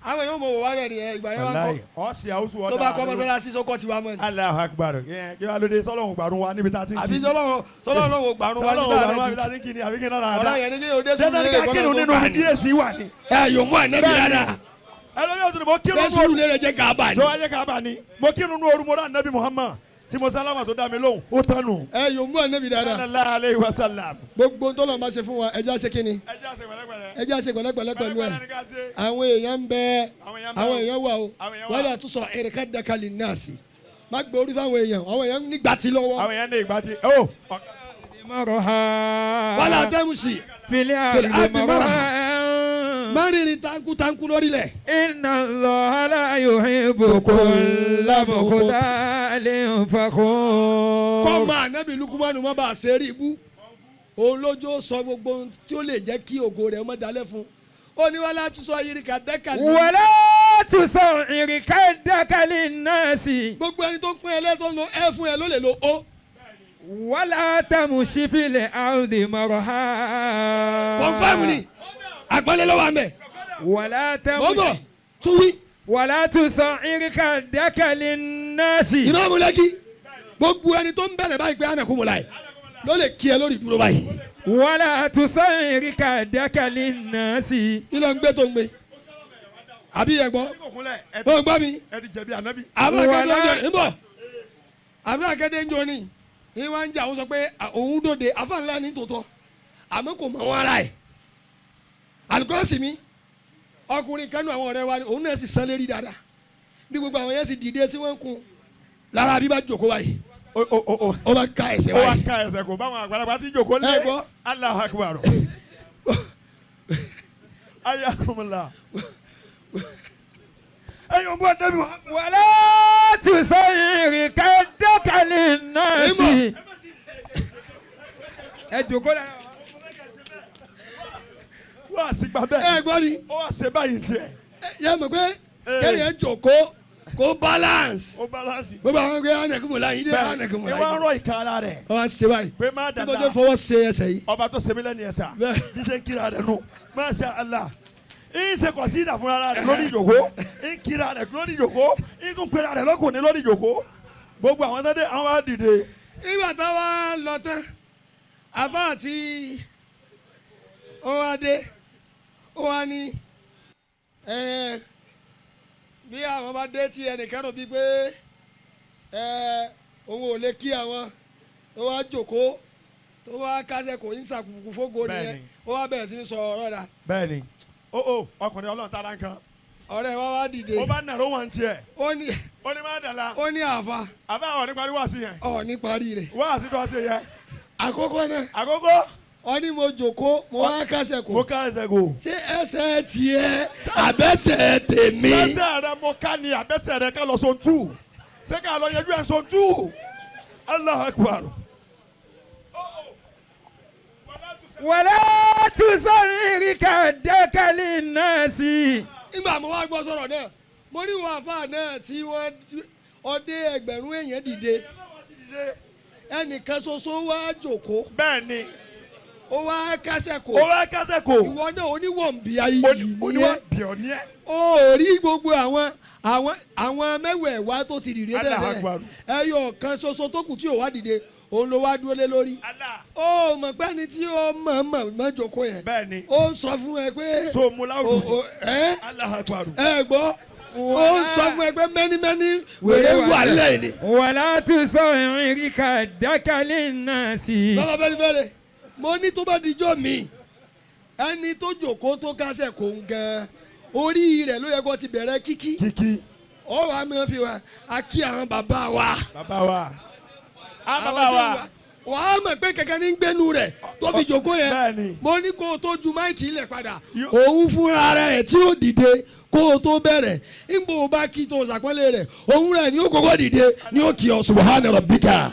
àwọn èèyàn mọ̀ wò wá rẹ̀ nìyẹn ìgbà yẹn wá kọ́ tó bá kọ́ mọ́sálásí sọ́kọ́ tiwa mọ́ ni. Allahu Akbar kí wàá lóde sọlọ́hún gbàrún wa níbi tá a ti ń kí. Àbí sọlọ́hún gbàrún wa níbi tá a ti ń kí ni àbí kí náà dáadáa. Ọ̀rọ̀ yẹn ni kí yóò dé sùúrù lérè kọ́nà tó gbà ní. Ẹ yóò mú ànábì dáadáa. Ẹlòmíì ò tún mo kírun nú sùúrù lérè jẹ́ káàbà ni. Sọ wáyé káàbà ni mo kírun nú ooru mo rà nábì Muhammad tí mo sálámà tó dá mi lóhùn ó tánu. Ẹ yóò mú ànábì dáadáa. Sallallahu alayhi wa sallam. Gbogbo tó lọ́n bá ṣe fún wa ẹ jẹ́ á ṣe kí ni. Ẹ jẹ́ á ṣe pẹ̀lẹ́pẹ̀lẹ́. Ẹ jẹ́ á ṣe pẹ̀lẹ́pẹ̀lẹ́ pẹ̀lú ẹ. Àwọn èèyàn ń bẹ àwọn èèyàn wà o wọ́n dà tún sọ èrèká dakali náà sí. Má gbé orí fáwọn èèyàn àwọn èèyàn nígbà tí lọ́wọ́. Àwọn èèyàn ní ìgbà tí. Wàlá tẹ́mùsì fil ardi maraha. Má rìnrìn tanku tanku lórí lẹ̀. Inna Allaha la yuhibbu kulla mukhtalin fakhur. Kọ́ máa nábì Lukumanu má bàa ṣe rí ibú. Òun lójó sọ gbogbo ohun tí ó lè jẹ́ kí ògo rẹ̀ má dalẹ̀ fún. Ó ní wàlá tún sọ yìrìkà dẹ́kàlì. Wàlá tún sọ yìrìkà dẹ́kàlì náà sí. Gbogbo ẹni tó ń pín ẹlẹ́tọ́ ń lo ẹ fún ẹ ló lè lo o. Wàlá tamshi fil ardi maraha. Confirm ni àgbọ̀nlé lọ́wọ́ àmẹ́. Wàlá tamshi. Mọ́bọ̀ tún wí. Wàlá tún sọ yìrìkà dẹ́kàlì náà sí. Ìmáàmù Lẹ́kì gbogbo ẹni tó ń bẹ̀rẹ̀ báyìí pé ànàkùnmọ̀láì ló lè kí ẹ lórí dúró báyìí. Wàlá tún sọ yìrìkà dẹ́kàlì náà sí. Kí ló ń gbé tó ń gbé? Àbí ẹ gbọ́? Ó gbọ́ mi. Ẹ ti jẹ̀bi ànábì. Àbí akẹ́dẹ́ ń jọ ní. Àbí akẹ́dẹ́ ń jọ ní. Ní wá ń jà, ó sọ pé òun dòde afa ńlá ní tòótọ́, àmọ́ kò mọ̀ wọ́n ara ẹ̀. Alukọ́sì mi, ọkùnrin kanú àwọn ọ̀rẹ́ wa ni, òun náà sì san lérí dáadáa. Bí gbogbo àwọn yẹn sì dìde tí wọ́n ń kun lára, bí bá jòkó báyìí, ó bá ká ẹsẹ̀ Ó wá báyìí. ká ẹsẹ̀ kò báwọn àgbàlagbà tí jòkó lé. Ẹ gbọ́. Allahu Akbar, ayakumula ẹ̀yin ò bọ́ débi wọn. ولا تصير كدك للناس. Ẹ jòkó la. Wọ́n á sì gbà bẹ́ẹ̀. Ẹ gbọ́ ni. Ó wá ṣe báyìí tiẹ̀. Yẹ mọ̀ pé kéèyàn jòkó kó balance. Ó balance. Gbogbo àwọn ọgbẹ́ anakumula yìí dé anakumula Ẹ wá yìí. rọ ìka ara rẹ̀. Ó wá ṣe báyìí. Pé má Bí mo dàda. ṣe fọwọ́ ṣe ẹsẹ̀ yìí. Ọba tó ṣe mí lẹ́nu ẹ̀sà. Bẹ́ẹ̀. Bí ṣe ń kíra rẹ̀ nù, Masha Allah, ń ṣe kọ̀ sí ìdà fúnra rẹ̀ lórí ìjòkó, ń kíra rẹ̀ lórí ìjòkó, ń tún pera rẹ̀ lọ́kùnrin lórí ìjòkó. Gbogbo àwọn tó dé, àwọn wá dìde. Ìgbà tá wa lọ tán, àbá àti ó wá dé, ó wá ní ẹ bí àwọn bá dé tí ẹnìkan rò bíi pé ẹ òun ò lè kí àwọn, tó wá jòkó, tó wá kásẹ̀ kò ń sàkùkù fógo nìyẹn. Bẹ́ẹ̀ni. Ó wá bẹ̀rẹ̀ sí ní sọ ọ̀rọ̀ rà. Bẹ́ẹ̀ni, ó ọkùnrin Ọlọ́run tára nǹkan. Ọ̀rẹ́ wa wá dìde. Ó bá nàró wọn tiẹ̀. Ó ní Ó ní má dàda. Ó ní àfa. Àbá àwọn nípa wá sí yẹn. Ọ̀ ní parí rẹ̀. Wá sí tó ṣe yẹn. Àkọ́kọ́ náà, Àkókò. ọ ní mo jòkó, mo wá kásẹ̀ kò. Mo ká ẹsẹ̀ kò. Ṣé ẹsẹ̀ tiẹ̀ àbẹ́sẹ̀ tèmi? Lẹ́sẹ̀ rẹ mo ká ni àbẹ́sẹ̀ rẹ ká lọ so tú, ṣé ká lọ yẹjú ẹ̀ so tú? Allahu Akbar. ولا تصير كدك للناس. Nígbà mo wá gbọ́ sọ̀rọ̀ náà, mo rí ìwọ àfáà náà tí wọ́n ọdẹ ẹgbẹ̀rún èèyàn dìde, ẹnìkan ṣoṣo wá jòkó. Bẹ́ẹ̀ni. Ó wá kásẹ̀ kò. Ó wá kásẹ̀ kò. Ìwọ náà oníwọ̀nbí ayé yìí ni ẹ́. Oníwọ̀nbí ni ẹ́. Ó rí gbogbo àwọn mẹ́wẹ̀ẹ̀wá tó ti dìde Allahu tẹ́lẹ̀, Akbar. ẹyọ kan ṣoṣo tó kù tí ò wá dìde, òun ló wá dúró lé lórí. Allah. Ó mọ̀ pé ẹni tí ó mọ̀ mọ̀ mọ̀ jòkó yẹn, Bẹ́ẹ̀ni. ó ń sọ fún ẹ pé So mu láwùjọ. Ẹ Allahu Akbar. ẹ gbọ́, ó ń sọ fún ẹ pé mẹ́nímẹ́ní wèrè wà lẹ́yìn. ولا تصير كدك للناس. Bàbá bẹ́ẹ̀ bẹ́ẹ̀, mo ní tó bá dijọ́ mi, ẹni tó jòkó tó kásẹ̀ kò ń gan, orí rẹ̀ ló yẹ kó ti bẹ̀rẹ̀ kíkí. Kíkí. Ó wàá mi fi wá a kí àwọn bàbá wa. Bàbá wa. Á Àwọn bàbá ṣe wa. Wà á mọ̀ pé kẹ̀kẹ́ ní gbẹ́nu rẹ̀ tó fi jòkó yẹn. Bẹ́ẹ̀ni. Mo ní kó o tó ju máìkì ilẹ̀ padà, Yó- òun fúnra rẹ̀ tí ó dìde kó o tó bẹ̀rẹ̀, nígbà o bá kí tó ṣàpọ́nlé rẹ̀, òun rẹ̀ ni ó kọ́kọ́ dìde ni ó kì ọ́ subhana rabbika.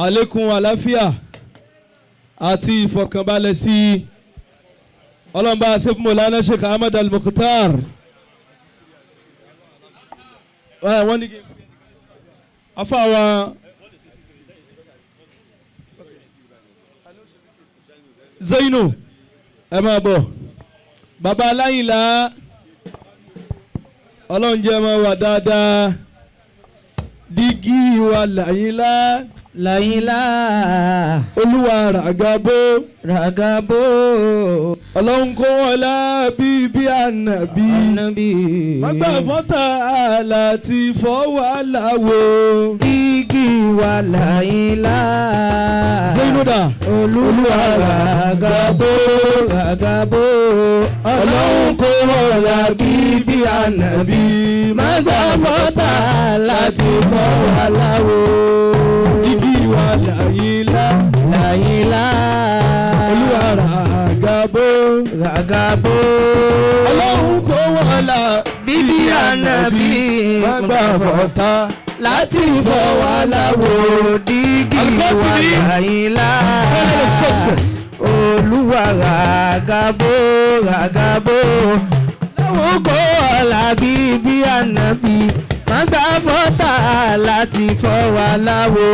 Àlékún àlàáfíà àti ìfọ̀kànbalẹ̀ sí i, ọlọ́mọba asef Mọ̀lánà Sheikh Ahmed Al-Mukhtar. Wọ́n ní kí afáwa Zainu, ẹ máa bọ̀. Bàbá aláyìnlá, ọlọ́run jẹ́ máa wà dáadáa. Dígí wa làyìnlá. Làyìnlá. Olúwa ràgàbó. Ràgàbó. Ọlọ́run kó wọn lá bíbí ànàbí. Ànàbí. Wọ́n gbà fọ́tà láti fọwọ́ aláwo. Dígí wa làyìnlá. Zainuda. Olúwa ràgàbó ràgàbó. Ọlọ́run kó wọn lá bíbí ànàbí. Má gbà fọ́tà láti fọwọ́ aláwo. Dígí wa làyìnlá. Làyìnlá. Olúwa ràgàbó. Ràgàbó. Ọlọ́run kó wọn lá bíbí ànàbí. Má gbà fọ́tà láti fọwọ́ aláwo. Dígí wa làyìnlá. Channel of success. Olúwa ràgàbó ràgàbó. Lọ́wọ́ kó ọ̀la bíbí ànàbí. Má gbà fọ́tà láti fọwọ́ aláwo.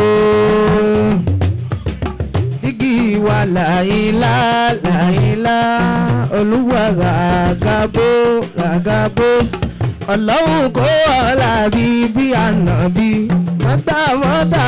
Dígí wa làyìnlá làyìnlá. Olúwa ràgàbó ràgàbó. Ọlọ́run kó ọ̀la bíbí ànàbí. Má gbà fọ́tà.